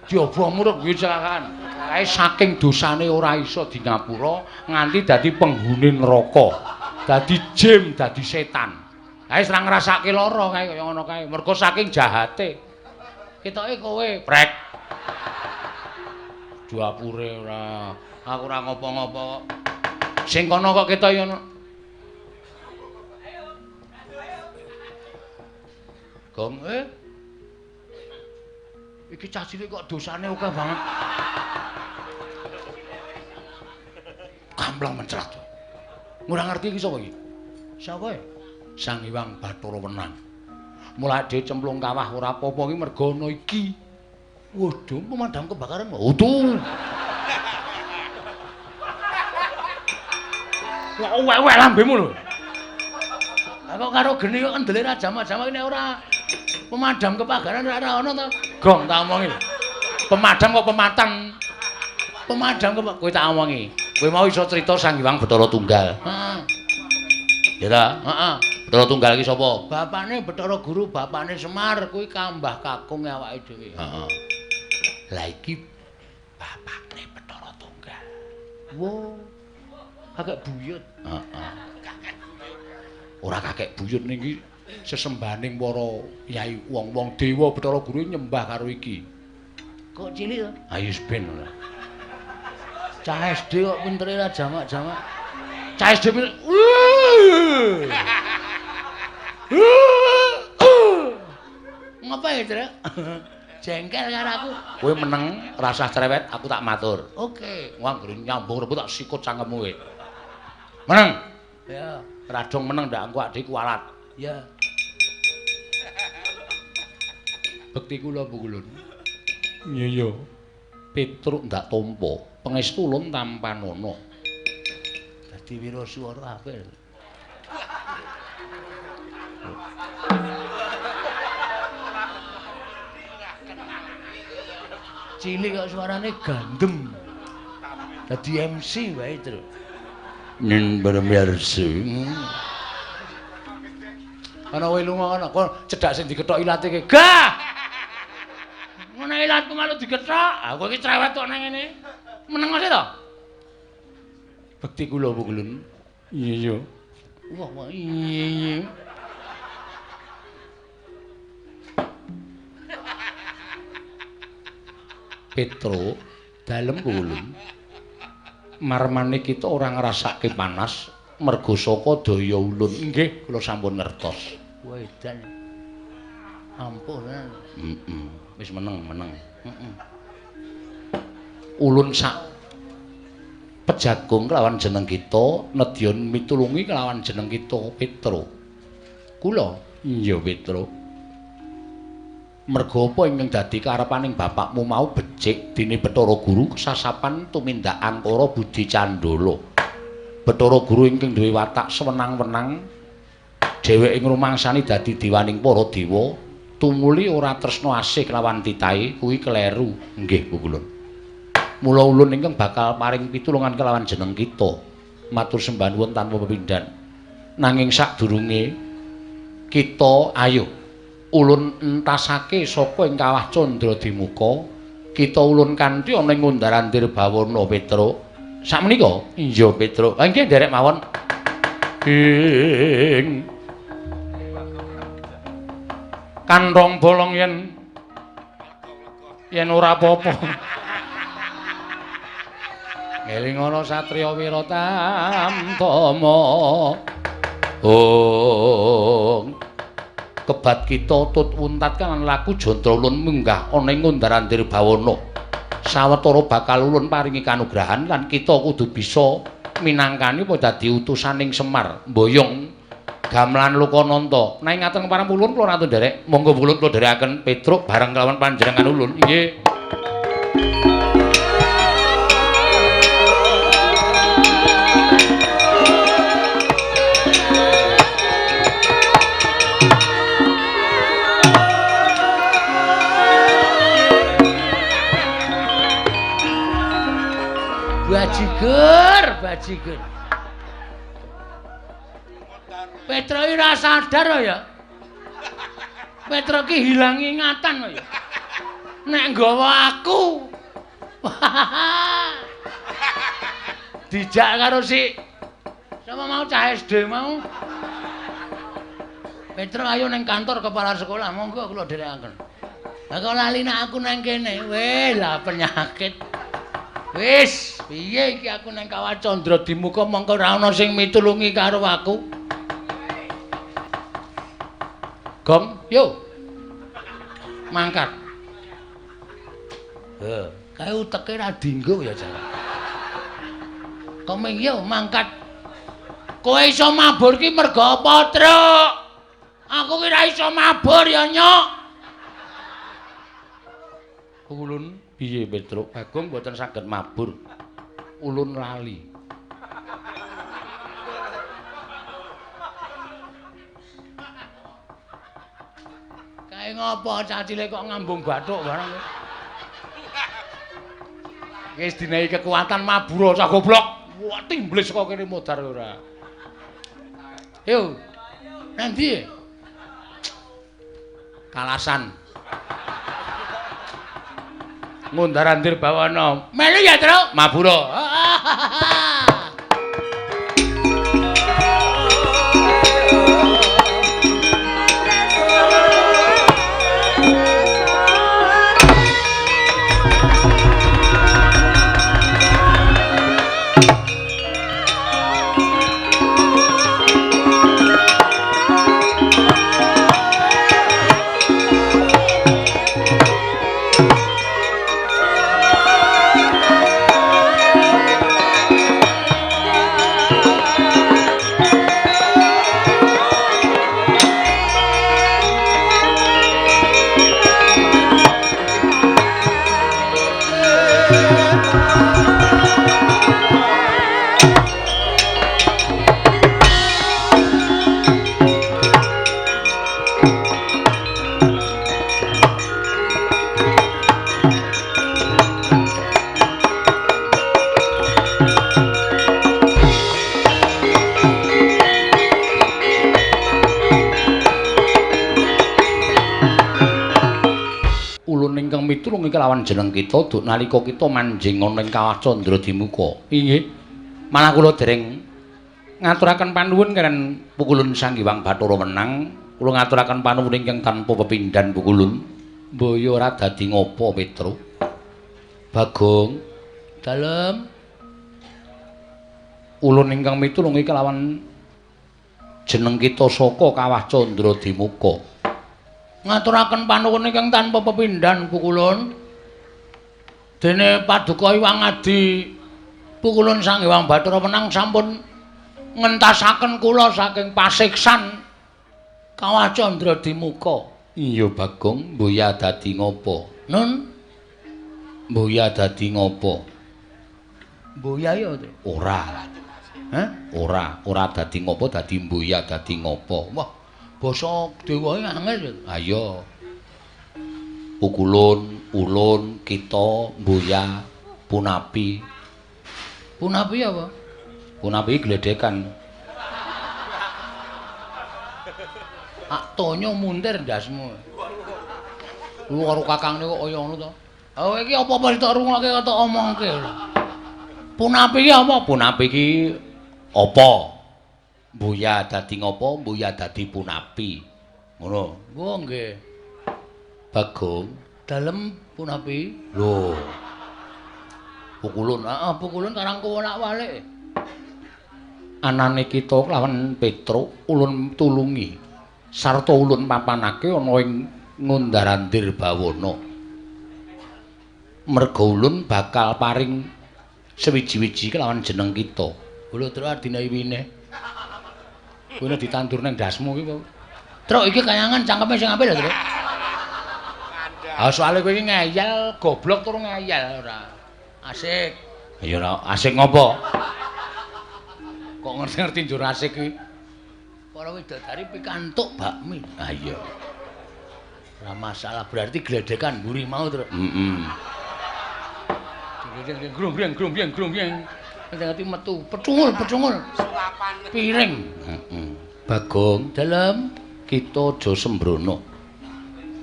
Diobong murup guyu cekakaan. Kae saking dosane ora iso di ngapura nganti dadi penghuni neraka. Dadi jim, dadi setan. Kae ora ngrasake lara kae kaya ngono kae. Mergo saking jahate. Ketoke kowe prek. Duapure ora. Aku ora ngopo-ngopo. Sing kono kok ketoke ngono. Gong Iki cah cilik kok dosane akeh banget. Kampleng mencrat. Ora ngerti iki sapa iki? Sapa e? Sang Hyang Bathara Wenang. Mulane dhewe cemplung kawah ora apa-apa iki mergo ana iki. Waduh, pemadam kebakaran. Waduh. Kok weweh lambemu lho. Lah kok karo geni kok kendele ra jamak-jamak nek ora pemadam kebakaran ora ana to. Gong tak omongi. Pemadam kok pematang. Pemadam kok kowe tak omongi. Kowe mau iso crita Sang Hyang Bathara Tunggal. Heeh. Ya ta? Heeh. Bathara Tunggal iki sapa? Bapane Bathara Guru, bapane Semar, kuwi kambah kakung awake dhewe. Heeh. Lah iki bapakne Bathara Tunggal. Wo. Kakek buyut. Heeh. Ora kakek buyut niki sesembahaning para yai wong-wong dewa Bathara Guru nyembah karo iki. Kok cilik to? Ayo ben ora. Cah SD kok pintere ra jamak-jamak. Cah SD pinter. Ngapa ya, Truk? Jengkel karo aku. Kowe meneng, rasah cerewet, aku tak matur. Oke. Wah, anggere nyambung rebut tak sikut cangkemmu kowe. Meneng. Ya, radong meneng ndak engko adik kualat. Ya. Bekti kula Bu Ulun. Iya iya. Petruk ndak tampa, pangestu ulun tampanana. Dadi wiraswara apik. Cilik kok suarane gandem. Dadi MC wae, Truk. Ning bermirsa. Ana kowe lunga ana kok cedhak sing dikethok ilate ki. Gah! Ngono ilatku malu dikethok. Aku iki cerewet kok nang ngene. Meneng sih to? Bekti kula Bu Ulun. Iya iya. Wah, wah iya iya. Petro dalem Ulun. Marmane kita ora ngrasake panas mergo saka daya ulun. Nggih, kula sampun ngertos. Wah, edan. Ampuh tenan. Heeh. Wis meneng, meneng. Heeh. Ulun sak pejagung kelawan jeneng kita, nedya mitulungi kelawan jeneng kita Petro. Kula? Iya, Petro. Merga apa ingkang dadi karepaning bapakmu mau becik dene Bathara Guru kesasapan tumindak angkara budi candala. Bathara Guru ingkang duwe watak sewenang-wenang dheweke ngrumangsani dadi dewaning para dewa, tumuli ora tresna asih kelawan titahe kuwi kleru. Nggih, Bu Ulun. Mula ulun ingkang bakal paring pitulungan kelawan jeneng kita. Matur sembah nuwun tanpa pepindhan. Nanging sadurunge kita ayo ulun entasake saka ing kawah Candra Dimuka, kita ulun kanthi ana ing undar-andir bawana Petro. Sakmenika? Iya, Petro. Ha nggih nderek mawon. Ing kantong bolong yen yen ora apa-apa. Ngelingono satriya wira tamtama. Ong kebat kita tut wuntat kan laku jantra ulun munggah ana ing undar-andir bawana. Sawetara bakal ulun paringi kanugrahan lan kita kudu bisa minangkani apa dadi utusaning Semar mboyong gamelan Lokananta. Nek ngaten kepareng ulun kula ratu nderek, monggo ulun kula nderekaken Petruk bareng kelawan panjenengan ulun. Nggih. Bajigur, bajigur. Petro iki ora sadar ya. Petro ki hilang ingatan ya. Nek nggawa aku. Dijak karo si sapa mau cah SD mau. Petro ayo nang kantor kepala sekolah, monggo kula dherekaken. Lah kok lali nek aku nang kene. Weh, lah penyakit. Wis, piye iki aku nang Kawah Candra Dimuka mongko ora ana sing mitulungi karo aku. Gong, yo. Mangkat. Heh, kae uteke ra dinggo ya jan. Komeng yo mangkat. Kowe iso mabur ki mergo apa, Truk? Aku ki ra iso mabur ya, Nyok. Ulun piye Petruk? Bagong mboten saged mabur. Ulun lali. Kae ngopo cah cilik kok ngambung bathuk barang. Wis dinehi kekuatan mabura cah goblok. Wah, timblis saka kene modar ora. Yo. Nanti Kalasan. Ngundar-andir bawana. Melu ya, Truk. Mabura. Mitulung iki lawan jeneng kita duk nalika kita manjing ana ing Kawah Candra Dimuka. Inggih. Malah kula dereng ngaturaken panuwun karen Pukulun Sang Hyang Bathara Wenang. Kula ngaturaken panuwun ingkang tanpa pepindhan Pukulun. Mbaya ora dadi ngopo, Petro. Bagong, dalem ulun ingkang mitulung iki lawan jeneng kita saka Kawah Candra Dimuka. Ngaturaken panuwun ingkang tanpa pepindhan Pukulun. Dene paduka Hyang Adi Pukulun Sang Hyang Bathara Wenang sampun ngentasaken kula saking pasiksan Kawah Candra Dimuka. Iya Bagong, mboya dadi ngopo? Nun, mboya dadi ngopo? Mboya ya ora. Hah? Ora, ora dadi ngopo, dadi mboya dadi ngopo. Wah, basa dewa angel. Ayo. Pukulun, ulun, kita, mboya, punapi. Punapi apa? Punapi gledekan. Ak tonyo muntir ndasmu. Lu karo kakangne kok kaya ngono to. Oh iki apa-apa tok rungokke kok tok omongke. Punapi iki apa? Punapi iki apa? Mboya dadi ngopo? Mboya dadi punapi. Ngono. Oh nggih. Bagong, dalem punapi. Lho. Pukulun, heeh, pukulun karang kuwolak-walik. Anane kita lawan Petruk ulun tulungi. Sarta ulun papanake ana ing Ngundarandir Bawana. Merga ulun bakal paring sewiji-wiji kelawan jeneng kita. Lho, Truk adine wine. Kuwi ditandur nang ndasmu iki. Truk iki kayangan cangkeme sing apik lho, Truk. Ah soalé kowe iki ngeyel, goblok tur ngeyel ora. Asik. Ya ora asik ngopo? Kok ngerti-ngerti njur asik iki. Para widodari pikantuk bakmi. Ah iya. Ora masalah, berarti gledekan mburi mau, Truk. Heeh. Grung-grung grung-grung grung-grung. Ngerti metu, pecungul-pecungul. Sulapan piring. Heeh. Bagong, dalem kita aja sembrono.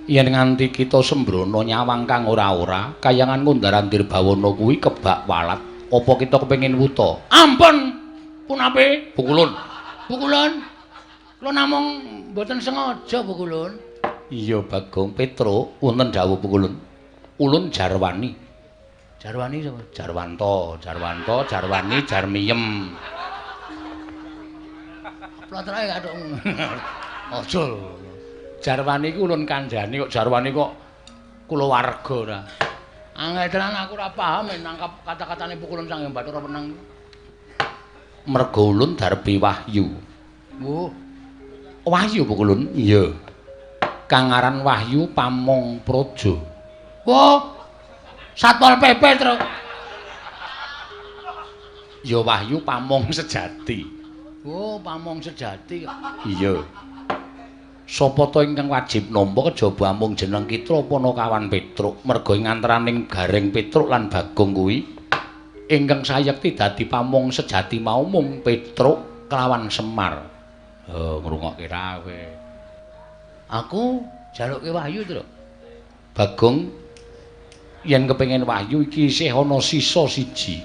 Yen nganti kita sembrono nyawang kang ora-ora, kayangan Ngundarandir Bawana kuwi kebak walat. Apa kita kepengin wuta? Ampun. Punapi? Pukulun. Pukulun. Kula namung mboten sengaja Pukulun. Iya Bagong, Petro wonten dawuh Pukulun. Ulun Jarwani. Jarwani sapa? Jarwanto, Jarwanto, Jarwani, Jarmiyem. Plotroke kathuk. Aja. Jarwani iku ulun kandhani kok Jarwani kok kulawarga ora. Angel tenan aku ora paham nangkap kata-katane Pukulun Sang Hyang Bathara Wenang. Merga ulun darbi wahyu. Oh. Wahyu Pukulun? Iya. Kang aran Wahyu Pamong Praja. Wah. Satpol PP, Truk. Ya Wahyu Pamong sejati. Oh, Pamong sejati. Iya. Sapa ta ingkang wajib nampa kejaba amung jeneng kita Panakawan Petruk, merga ing antaraning Gareng Petruk lan Bagong kuwi Ingkang sayekti dadi pamong sejati mau mung Petruk kelawan Semar. Oh, ngrungokke ra kowe. Aku jaluke wahyu, Truk. Bagong yen kepengin wahyu iki isih ana sisa siji.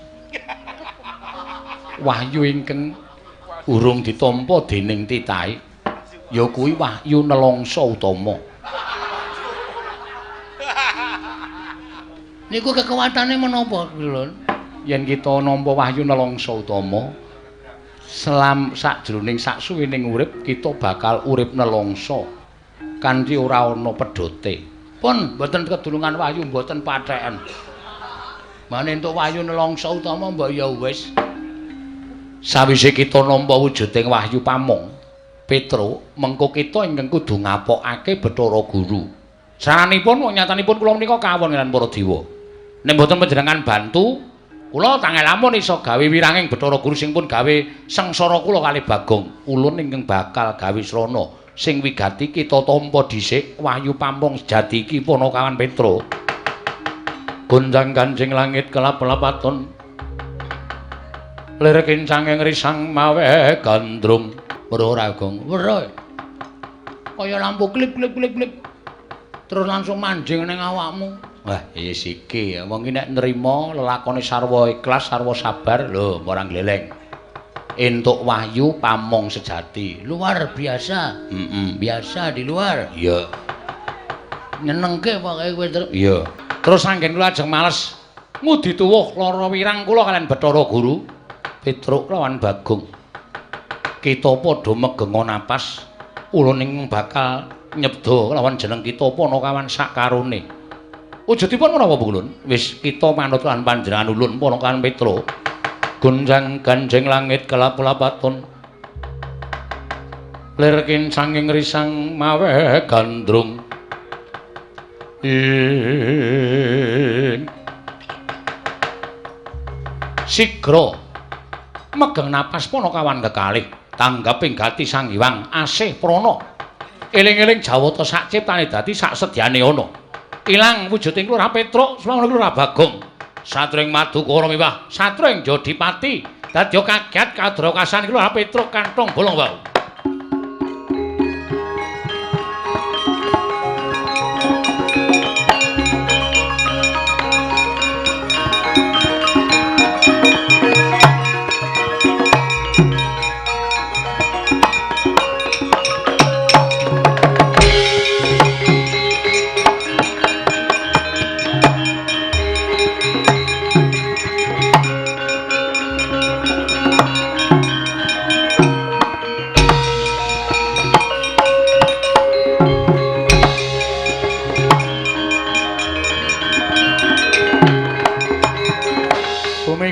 Wahyu ingkang urung ditampa dening titahe ya kuwi wahyu nelongso utama. Niku kekuatane menapa, Lun? Yen kita nampa wahyu nelongso utama, selam sakjroning saksuwining urip kita bakal urip nelongso kanthi ora ana pedhote. Pun mboten kedulungan wahyu mboten patheken. Mane entuk wahyu nelongso utama mbok ya wis. Sawise kita nampa wujuding wahyu pamong Petruk, mengko kita ingkang kudu ngapokake Bathara Guru. Saranipun wong nyatanipun kula menika kawon lan para dewa. Nek mboten panjenengan bantu, kula tangel lamun iso gawe wiranging Bathara Guru sing pun gawe sengsara kula kalih Bagong. Ulun ingkang bakal gawe srana sing wigati kita tampa dhisik wahyu pamong sejati iki Panakawan Petruk. Gonjang ganjing langit kelap-lapaton. Lir kincanging risang mawe gandrung. Weruh ora, Gong? Weruh. Kaya lampu klip klip klip klip. Terus langsung manjing ning awakmu. Wah, wis iki wong iki nek nrima lelakone sarwa ikhlas, sarwa sabar, lho ora gleleng. Entuk wahyu pamong sejati. Luar biasa. Heeh, biasa di luar. Iya. Nyenengke pokoke kowe, Truk. Iya. Terus anggen kula ajeng males ngudi tuwuh lara wirang kula kalian Bathara Guru Petruk lawan Bagong. Kita padha megenga napas, ulun ing bakal nyebda lawan jeneng kita Panakawan sakarone. Wujudipun menapa Ulun? Wis kita manut lan panjenengan ulun Panakawan Petruk. Gonjang ganjing langit kelap-lapaton. Lir kincanging risang mawe gandrung. Ing sigra megeng napas Panakawan kekalih tanggaping gati Sang Hyang asih prana. Eling-eling jawata sak ciptane dadi sak sedyane ana. Ilang wujuding Lurah Petruk swawana Lurah Bagong. Satring Madukara miwah satring Jodipati dadya kaget kadrakasan Lurah Petruk kantong bolong wau.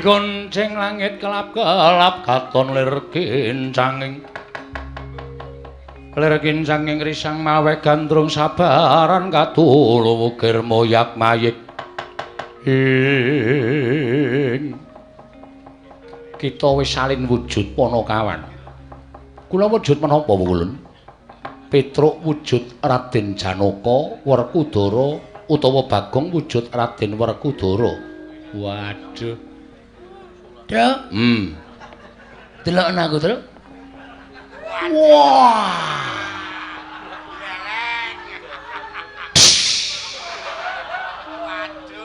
Gonceng langit kelap-kelap katon lir kincanging. Lir kincanging risang mawe gandrung sabaran katulu wukir moyak mayik. Ing kita wis salin wujud Panakawan. Kula wujud menapa Ulun? Petruk wujud Raden Janaka Werkudara utawa Bagong wujud Raden Werkudara. Waduh. Truk. Delok aku, Truk. Wah.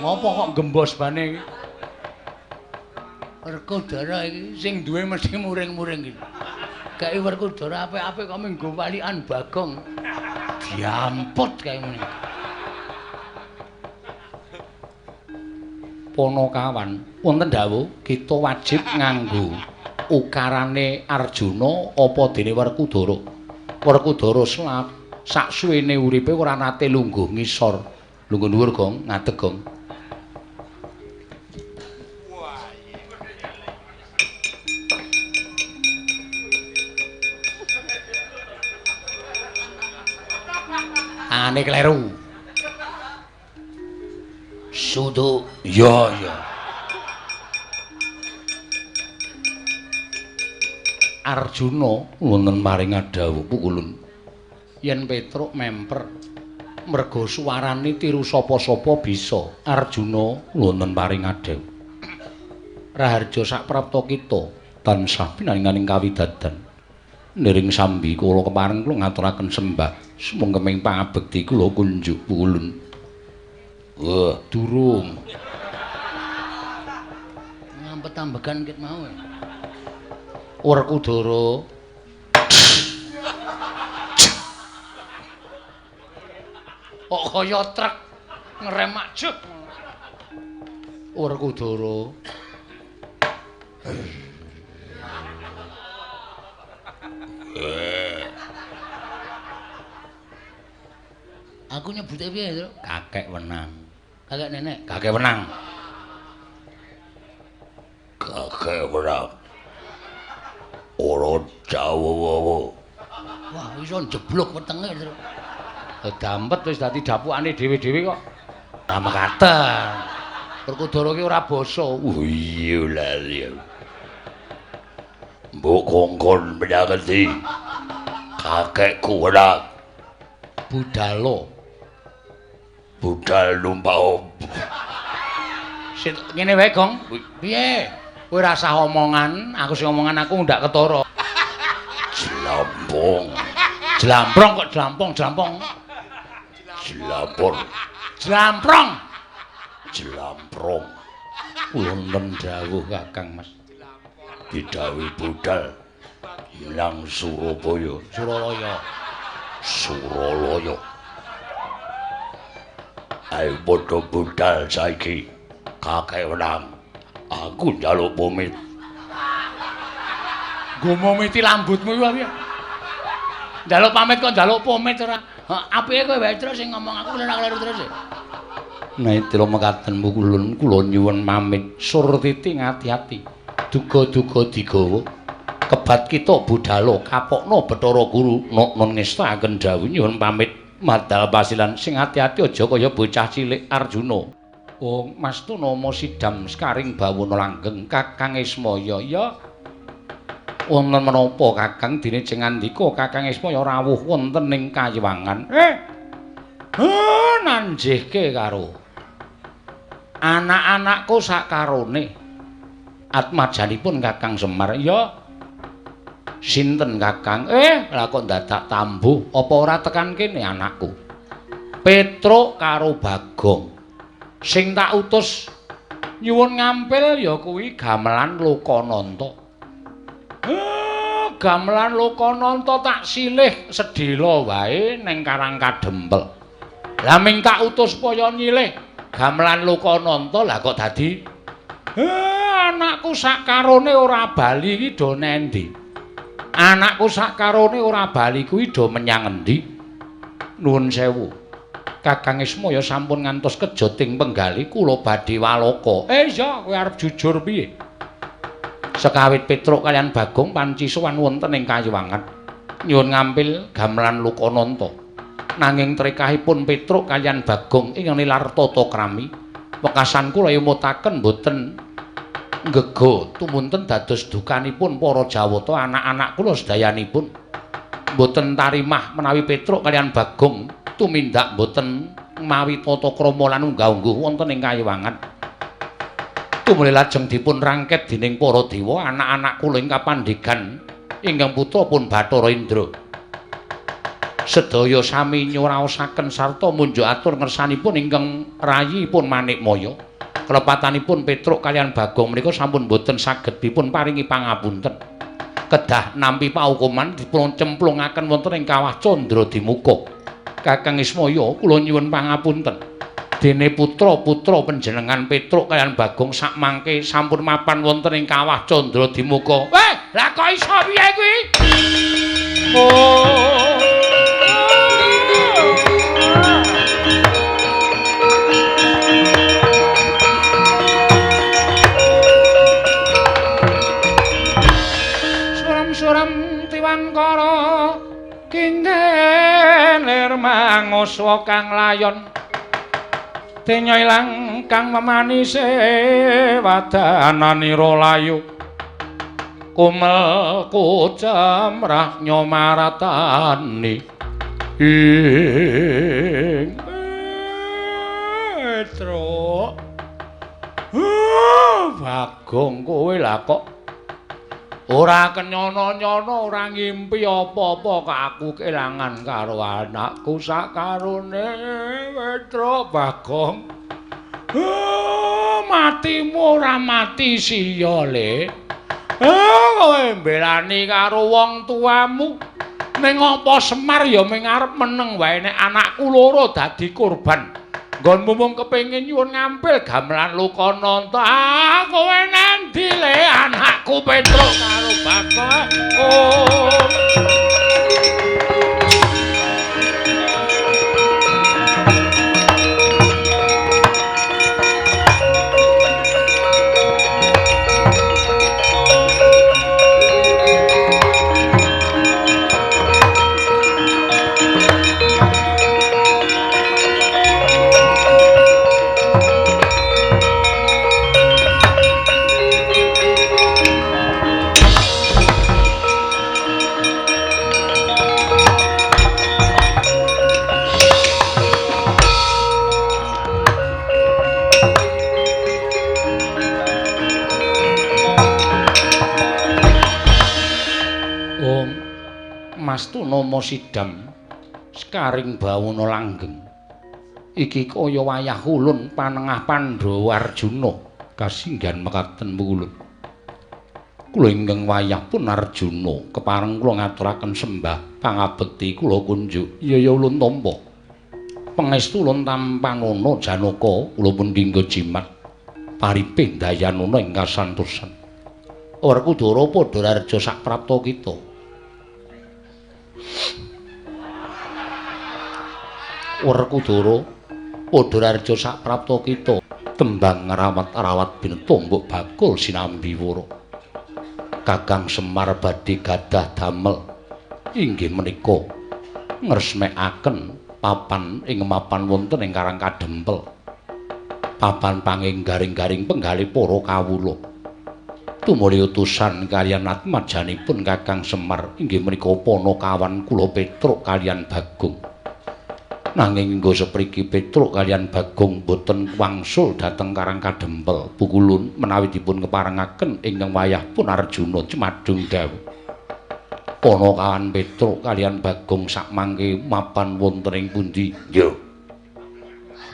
Ngopo kok gembos bane iki? Werkudara iki sing duwe mesti muring-muring iki. Kae Werkudara apik-apik kok minggo walikan Bagong. Diamput kae ngene. Panakawan, wonten dawuh kita wajib nganggo ukarane Arjuna apa dene Werkudara. Werkudara sak suwene uripe ora nate lungguh ngisor. Lungguh dhuwur, Gong, ngadeg, Gong. Tangane kleru. Sudu. Iya, iya. Arjuna wonten maring dawuh pukulun. Yen Petruk memper merga suwarane tiru sapa-sapa bisa. Arjuna wonten maring dawuh. Raharja saprapta kita tansah pinaringaning kawidadan. Niring sambi kula kepareng kula ngaturaken sembah sumangga pangabekti kula kunjuk pulun. Wah, durung. Ngampet-ambegan ket mau. Werkudara. Kok kaya truk ngerem ajeg. Werkudara. Aku nyebute piye, Tru? Kakek wenang. Kakek nenek, kakek wenang. Kakek wenang. Ora jawa-wawa. Wah, iso njeblug wetenge, Tru. Dampet wis dadi dapukane dhewe-dhewe kok. Ora mekaten. Werkudara ki ora basa. Oh iya lali. Mbok kongkon menyang endi? Kakekku wenang. Budalo. Budal numpak opo? Sit ngene wae, Gong. Piye? Kowe ora usah omongan, aku sing omongan aku ndak ketara. Jlampong. Jlamprong kok jlampong, jlampong. Jlampor. Jlamprong. Jlamprong. Wonten dawuh Kakang Mas. Didhawuhi budal nang Surabaya. Suralaya. Suralaya. Ayo padha budal saiki. Kakek wenang. Aku njaluk pamit. Nggo momiti lambutmu iku piye? Njaluk pamit kok njaluk pamit ora. Apike kowe wae terus sing ngomong aku kleru terus. Naitila mekaten mukulun kula nyuwun pamit surtiti ngati-ati. Duga-duga digawa. Kebat kita budalo kapokno Bathara Guru nok ngestakaken dawuh nyuwun pamit madal pasilan sing ati-ati aja kaya bocah cilik Arjuna. Oh Mas Tunama sidam sekaring bawana langgeng Kakang Ismaya. Ya wonten menapa Kakang dene jeng ngandika Kakang Ismaya rawuh wonten ing kayiwangan. Nanjihke karo anak-anakku sakarone. Atmajanipun Kakang Semar. Ya sinten Kakang? Lah kok dadak tambuh apa ora tekan kene anakku? Petruk karo Bagong. Sing tak utus nyuwun ngampil ya kuwi gamelan Lokananta. Gamelan Lokananta tak silih sedhela wae ning Karang Kadempel. Lah ming tak utus supaya nyilih gamelan Lokananta lah kok dadi anakku sakarone ora bali iki do nendi? Anakku sakarone ora bali kuwi do menyang endi? Nuwun sewu. Kakang Ismaya sampun ngantos kejoting penggali kula badhe walaka. Iya, kowe arep jujur piye? Sekawit Petruk kaliyan Bagong panci sowan wonten ing kayiwangan. Nyuwun ngampil gamelan Lokananta. Nanging trekahipun Petruk kaliyan Bagong ingkang nilar tata krami, wekasan kula emutaken boten nggega tumunten dados dukanipun para Jawata anak-anak kula sedayanipun. Mboten tarimah menawi Petruk kaliyan Bagong tumindak mboten mawi tata krama lan unggah-ungguh wonten ing kayiwangan. Tumuli lajeng dipun rangket dening para dewa anak-anak kula ing kapandhegan ingkang putra pun Bathara Indra. Sedaya sami nyuraosaken sarta munjuk atur ngersanipun ingkang rayipun Manikmaya. Kelepatanipun Petruk kaliyan Bagong menika sampun boten saged dipun paringi pangapunten. Kedah nampi paukuman dipun cemplungaken wonten ing kawah Candra Dimuka. Kakang Ismaya kula nyuwun pangapunten. Dene putra-putra panjenengan Petruk kaliyan Bagong sakmangke sampun mapan wonten ing kawah Candra Dimuka. Lah kok iso piye kuwi? Oh. Suram-suram tiwangkara kinggih manguswa kang layon denya ilang kang memanise wadananira layu kumel kucemrah nyomaratani ing Petruk. Bagong kowe lah kok ora kenyono-nyono, ora ngimpi apa-apa kok aku kelangan karo anakku sakarone Petruk Bagong. Matimu ora mati siya le. Kowe mbelani karo wong tuamu. Ning apa Semar ya ming arep meneng wae nek anakku loro dadi korban. Nggonmu mung kepengin nyuwun ngampil gamelan Lokananta. Ah, kowe nandi le anakku Petruk karo Bagong. Oh. Mas Tunama Sidam sekaring bawana langgeng. Iki kaya wayah ulun panengah Pandhawa Arjuna kasinggihan mekaten ulun. Kula ingkang wayah pun Arjuna kepareng kula ngaturaken sembah pangabekti kula kunjuk. Iya ya ulun tampa. Pangestu ulun tampanana Janaka kula pun dinggo jimat paripih dayanana ing kasantosan. Werkudara padha raja saprapta kita. Werkudara padha raja saprapta kita tembang ngrawat-rawat bineta mbok bakul sinambi wara. Kakang Semar badhe gadah damel inggih menika ngresmekaken papan ing mapan wonten ing Karang Kadempel. Papan panging garing-garing penggalih para kawula. Tumuli utusan kaliyan atmajanipun Kakang Semar inggih menika panakawan kula Petruk kaliyan Bagong. Nanging nggo sepriki Petruk kaliyan Bagong boten wangsul dhateng Karang Kadempel. Pukulun menawi dipun keparengaken ingkang wayah pun Arjuna cemadung dawuh. Panakawan Petruk kaliyan Bagong sakmangke mapan wonten ing pundi? Nggih.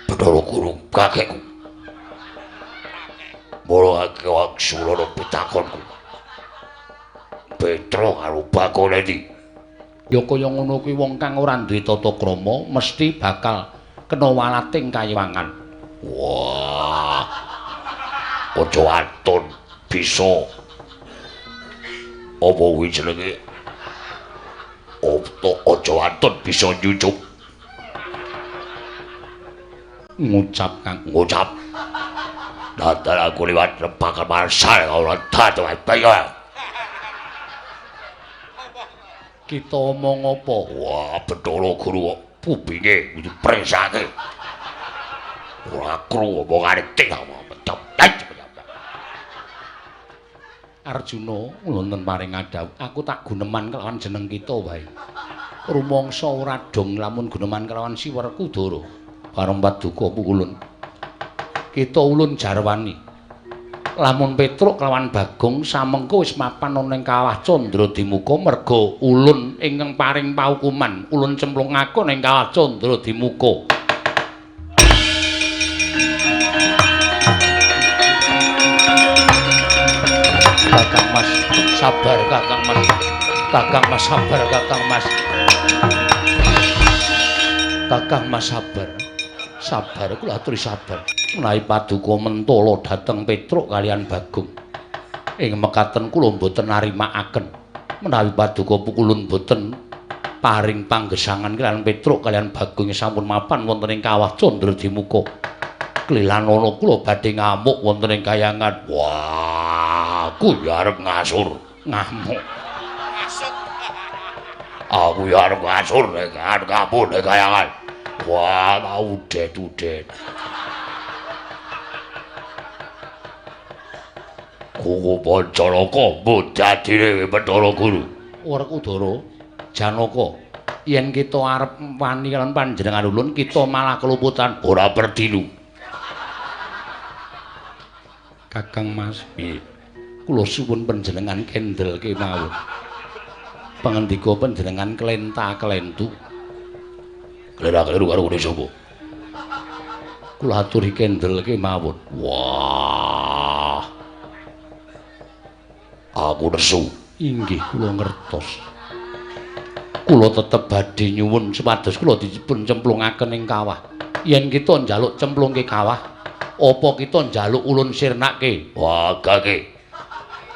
Bathara Guru kakekku. Mula wangsulana pitakonku. Petruk karo Bagong endi? Ya kaya ngono kuwi wong kang ora duwe tata krama mesti bakal kena walating kayiwangan. Wah. Aja aton bisa. Apa kuwi jenenge? Aja aton bisa nyucup. Ngucap kang ngucap. Dadan aku liwat rebakan marsal ora dadi wae. Kita omong apa? Wah, Bathara Guru kok kupinge kudu presake. Ora krungu omongane ting. Arjuna wonten paring adhawuh, aku tak guneman kelawan jeneng kita wae. Rumangsa ora dong lamun guneman kelawan si Werkudara. Bareng paduka pukulun. Kita ulun jarwani. Lamun Petruk kelawan Bagong samengko wis mapan ana ing kawah Candra Dimuka merga ulun ingkang paring paukuman, ulun cemplungake ning kawah Candra Dimuka. Kakang Mas, sabar Kakang Mas. Kakang Mas sabar Kakang Mas. Kakang Mas sabar. Sabar kula aturi sabar. Menawi paduka mentala dhateng Petruk kaliyan Bagong. Ing mekaten kula mboten narimakaken. Menawi paduka pukulun mboten paring panggesangan kaliyan Petruk kaliyan Bagong sampun mapan wonten ing kawah Candra Dimuka. Klilanana kula badhe ngamuk wonten ing kayangan. Wah, aku ya arep ngasur. Ngamuk. Aku ya arep ngasur nek kabur nek kayangan. Wah, udet-udet. Kuku Pancanaka mbok dadine Bathara Guru. Werkudara, Janaka, yen kita arep wani kaliyan panjenengan ulun, kita malah keluputan ora perdilu. Kakang Mas, piye? Kula suwun panjenengan kendel kemawon. Pangandika panjenengan klenta-klentu. Klera-kleru karo ngene sapa? Kula aturi kendel kemawon. Wah. Aku nesu. Inggih kula ngertos. Kula tetep badhe nyuwun supados kula dipun cemplungaken ing kawah. Yen kita njaluk cemplungke kawah, apa kita njaluk ulun sirnake? Wah, gage.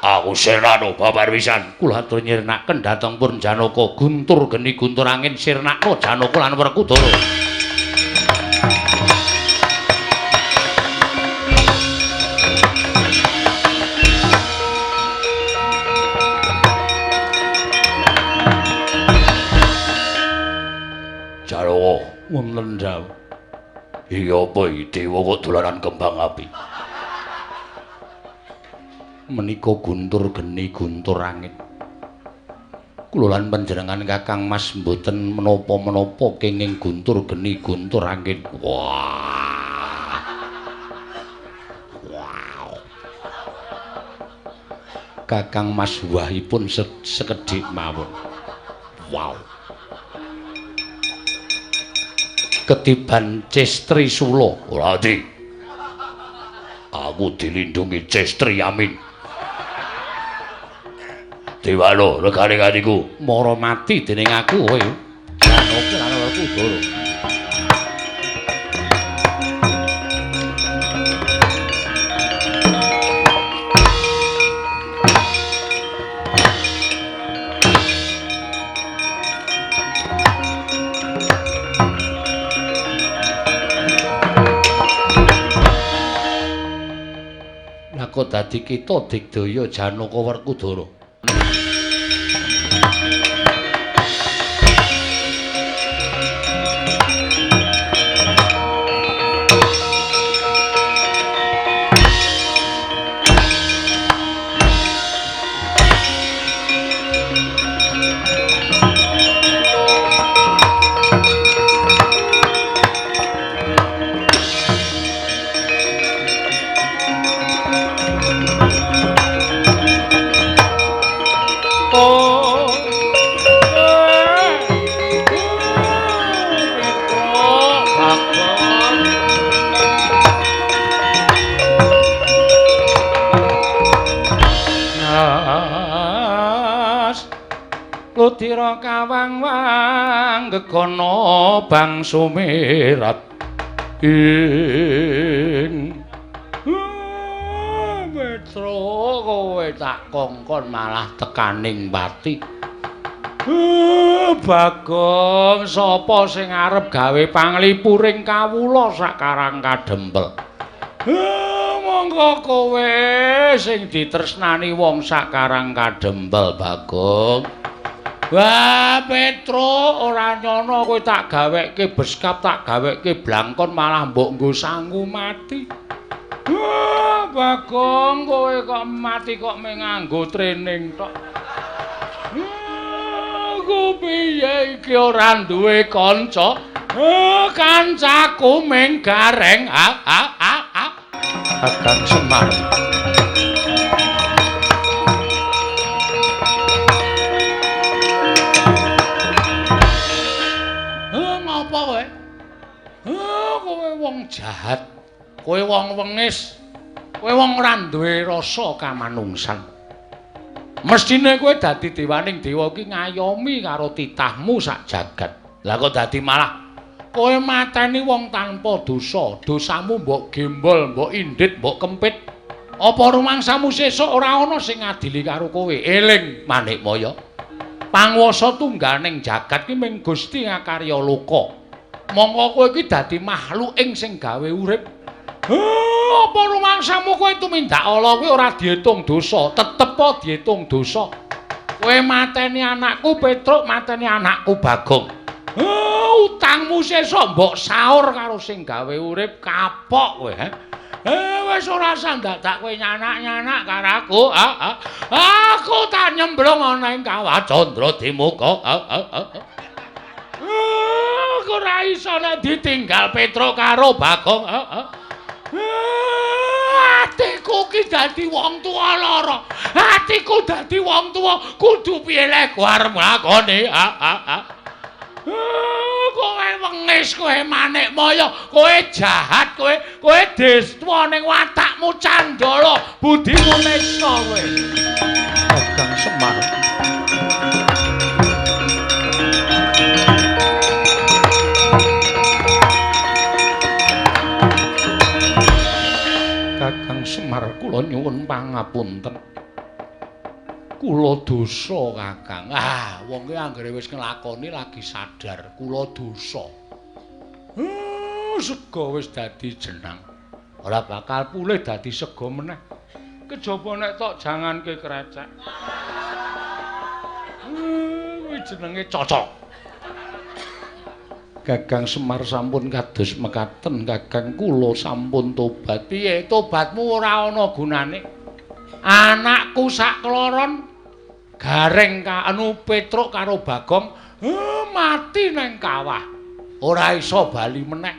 Aku sirnano babar pisan. Kula atur nyirnaken dhateng Purn Janaka, guntur geni guntur angin sirnakno Janaka lan Werkudara. Janaka, wonten dawuh. Iki apa iki dewa kok dolanan kembang api? Menika guntur geni guntur angin. Kula lan panjenengan Kakang Mas mboten menapa-menapa kenging guntur geni guntur angin. Wah. Wow. Kakang Mas wahipun sekedhik mawon. Wow. Ketiban Cestri Sula. Ora di. Aku dilindungi Cestri Amin. Dewalo regane atiku mara mati dening aku kowe. Janaka lan Werkudara. Lah kok dadi kita digdaya Janaka Werkudara. Ludira kawang-wang gegono bang sumirat ing Petro kowe tak kongkon malah tekaning pati. Bagong sapa sing arep gawe panglipuring kawula sakarang kadempel? Monggo kowe sing ditresnani wong sakarang kadempel, Bagong. Wah, Petro ora nyono kowe tak gaweke beskap, tak gaweke blangkon malah mbok nggo sangu mati. Wah, Bagong kowe kok mati kok mung nganggo training tok. Aku piye iki ora duwe kanca? Kancaku mung gareng. Kakang Semar. Ngapa kowe? Kowe wong jahat. Kowe wong wengis. Kowe wong ora duwe rasa kamanungsan. Mestine kowe dadi dewaning dewa iki ngayomi karo titahmu sak jagat. Lah kok dadi malah kowe mateni wong tanpa dosa. Dosamu mbok gembol, mbok indit, mbok kempit. Apa rumangsamu sesuk ora ana sing ngadili karo kowe? Eling Manikmaya. Panguwasa tungganing jagat ki mung Gusti ngakarya loka. Mongko kowe iki dadi makhluk ing sing gawe urip. Apa rumangsamu kowe tumindak ala kuwi ora diitung dosa, tetep diitung dosa. Kowe mateni anakku Petruk, mateni anakku Bagong. Utangmu sesuk mbok saur karo sing gawe urip, kapok kowe, he. Wis ora usah dadak kowe nyanak-nyanak karo aku. Aku tak nyemblung ana ing kawah Candra Dimuka. Aku ora iso nek ditinggal Petruk karo Bagong. Atiku ki iki dadi wong tuwa lara. Atiku dadi wong tuwa kudu piye lek arep nglakoni. Kowe wengis, kowe manik maya, kowe jahat, kowe kowe destwa ning watakmu candala, budimu nesa kowe. Kakang Semar. Kakang Semar, kula nyuwun pangapunten. Kula dosa, Kakang. Ah, wong ki anggere wis nglakoni lagi sadar kula dosa. Sega wis dadi jenang. Ora bakal pulih dadi sega meneh. Kejaba nek tok janganke krecek. Kuwi jenenge cocok. Kakang Semar sampun kados mekaten, Kakang, kula sampun tobat. Piye tobatmu ora ana gunane? Anakku sak kloron Gareng anu Petruk karo Bagong mati nang kawah. Ora iso bali meneh.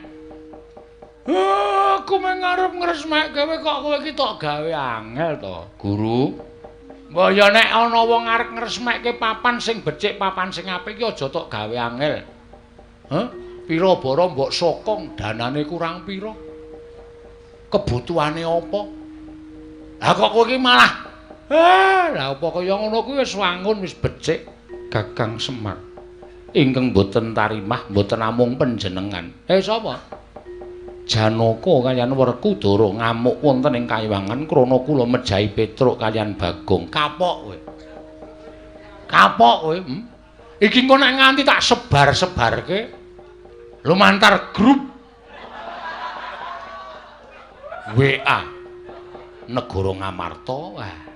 Aku mung arep ngresmekke kowe kok kowe iki tok gawe angel to, Guru. Mbok ya nek ana wong arep ngresmekke papan sing becik, papan sing apik iki aja tok gawe angel. Hah? Pira bara mbok sokong, danane kurang pira? Kebutuhane apa? Lah kok kowe iki malah lah apa kaya ngono kuwi wis wangun wis becik. Kakang Semar ingkang boten tarimah boten namung panjenengan. Sapa? Janaka kaliyan Werkudara ngamuk wonten ing kayangan krana kula mejahi Petruk kaliyan Bagong. Kapok kowe. Kapok kowe. Iki engko nek nganti tak sebar-sebarke lumantar grup WA Negara Ngamarta. Wah.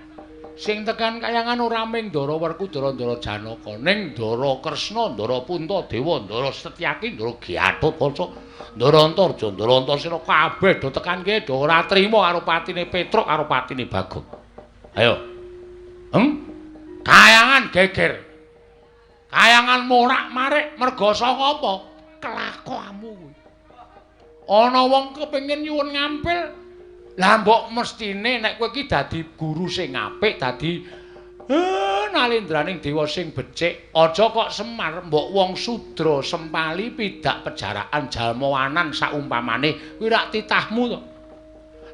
Sing tekan kayangan ora mung Ndara Werkudara, Ndara Janaka, ning Ndara Kresna, Ndara Puntadewa, Ndara Setyaki, Ndara Gatotkaca, Ndara Antarja, Ndara Antasena kabeh do tekan kene do ora trima karo patine Petruk karo patine Bagong. Ayo. Kayangan geger. Kayangan morak-marik merga saka apa? Kelakuanmu kuwi. Ana wong kepengin nyuwun ngampil. Lah mbok mestine nek kowe iki dadi guru sing apik, dadi nalendraning dewa sing becik, aja kok Semar mbok wong sudra sempali pidak pejaraan jalmawanan saumpamane kuwi rak titahmu to.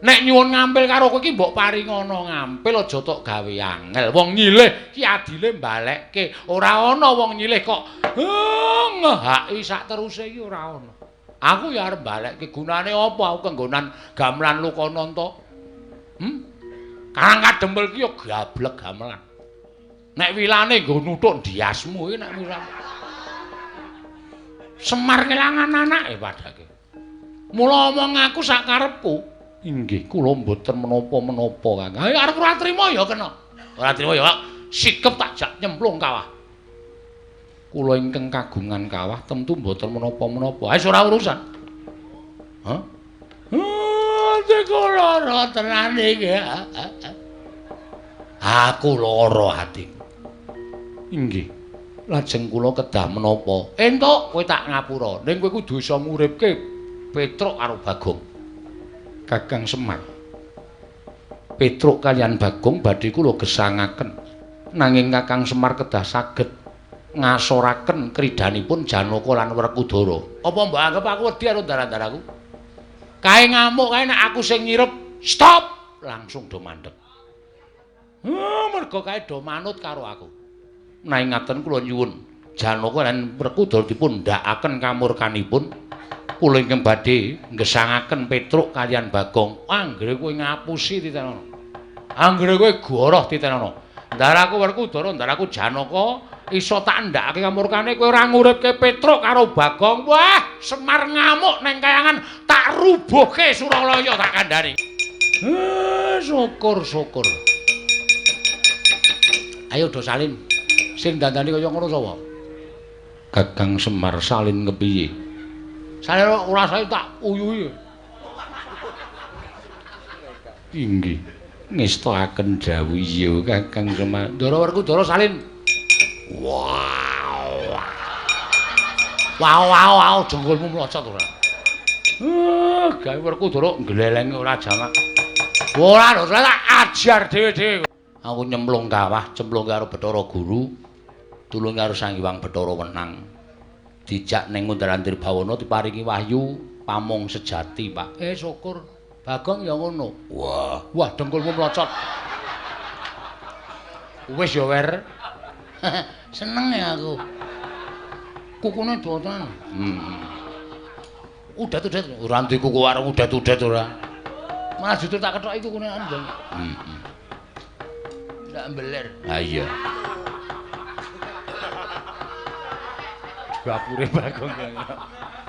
Nek nyuwun ngampil karo kowe iki mbok paringana ngampil aja tok gawe angel. Wong nyilih ki adile mbalekke. Ora ana wong nyilih kok ngehaki sak teruse iki ora ana. Aku ya arep balekke gunane apa aku kenggonan gamelan Lokananta. Karang Kadempel ki ya gablek gamelan. Nek wilane nggo nuthuk ndiasmu iki nek wilane. Semar kelangan anake padake. Mula omong aku sak karepku. Inggih, kula mboten menapa-menapa, Kang. Ayo arep ora trima ya kena. Ora trima ya sikep tak jak nyemplung kawah. Kula ingkang kagungan kawah tentu mboten menapa-menapa. Wis ora urusan. Hah? Atiku lara tenan iki. Aku lara atiku. Inggih. Lajeng kula kedah menapa? Entuk kowe tak ngapura. Ning kowe kudu iso nguripke Petruk karo Bagong. Kakang Semar. Petruk kaliyan Bagong badhe kula gesangaken. Nanging Kakang Semar kedah saged ngasoraken kridanipun Janaka lan Werkudara. Apa mbok anggap aku wedi karo ndara-ndaraku? Kae ngamuk kae nek aku sing nyirep, stop, langsung do mandeg. Mergo kae do manut karo aku. Nanging ngaten kula nyuwun Janaka lan Werkudara dipun ndhakaken kamurkanipun. Kula ingkang badhe nggesangaken Petruk kaliyan Bagong. Anggere kowe ngapusi titenono. Anggere kowe goroh titenono. Ndaraku Werkudara, ndaraku Janaka iso tak ndhakake kamurkane kowe ora nguripke Petruk karo Bagong. Wah, Semar ngamuk neng kayangan tak rubuhke Suralaya tak kandhani. Syukur-syukur. Ayo do salin. Sing dandani kaya ngono sapa? Kakang Semar salin kepiye? Salin ora saya tak uyuhi. Inggih. Ngestakaken dawuh iya Kakang Semar. Ndara Werkudara salin. Wow. Wow wow wow jengkolmu mlocot ora. Gawe Werkudara nglelenge ora jamak. Ora lho, tak ajar dhewe-dhewe. Aku nyemplung kawah, cemplung karo Bathara Guru, tulung karo Sang Hyang Bathara Wenang. Dijak ning Undaran Dirbawana diparingi wahyu pamong sejati, Pak. Syukur. Bagong ya ngono. Wah, Wah, dengkulmu mlocot. Wis ya, Wer. Seneng ya aku. Kukune dawa. Udet-udet ora ndek kuku arep udet-udet ora. Malah justru tak kethoki kukune anjing. Ndak mbeler. Ha iya. Gapure Bagong.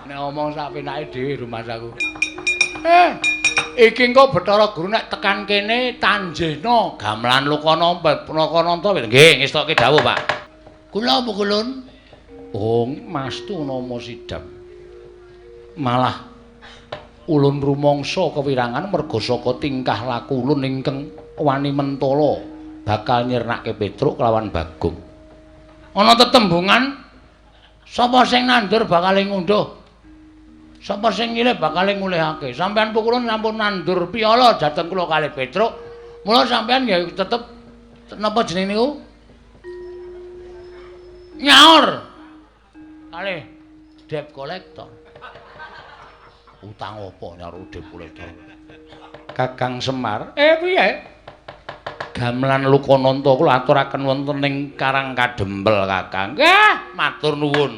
Nek ngomong sak penake dhewe rumangsaku. Iki engko Bathara Guru nek tekan kene tanjena gamelan Lokananta Lokananta nggih ngestokke dawuh, Pak. Kula apa kulun? Oh, mastu nama sidam. Malah ulun rumangsa kewirangan merga saka tingkah laku ulun ingkang wani mentala bakal nyirnake Petruk kelawan Bagong. Ana tetembungan sapa sing nandur bakal ngunduh. Sapa sing nyilih bakal ngulihake. Sampeyan pukulun sampun nandur piala dhateng kula kalih Petruk. Mula sampeyan ya tetep napa jenenge niku? Nyaur. Kalih debt collector. Utang apa nyaur debt collector? Kakang Semar, piye? Gamelan Lokananta kula aturaken wonten ing Karang Kadempel, Kakang. Nggih, matur nuwun.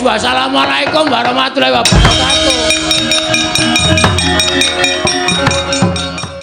Wassalamualaikum warahmatullahi wabarakatuh.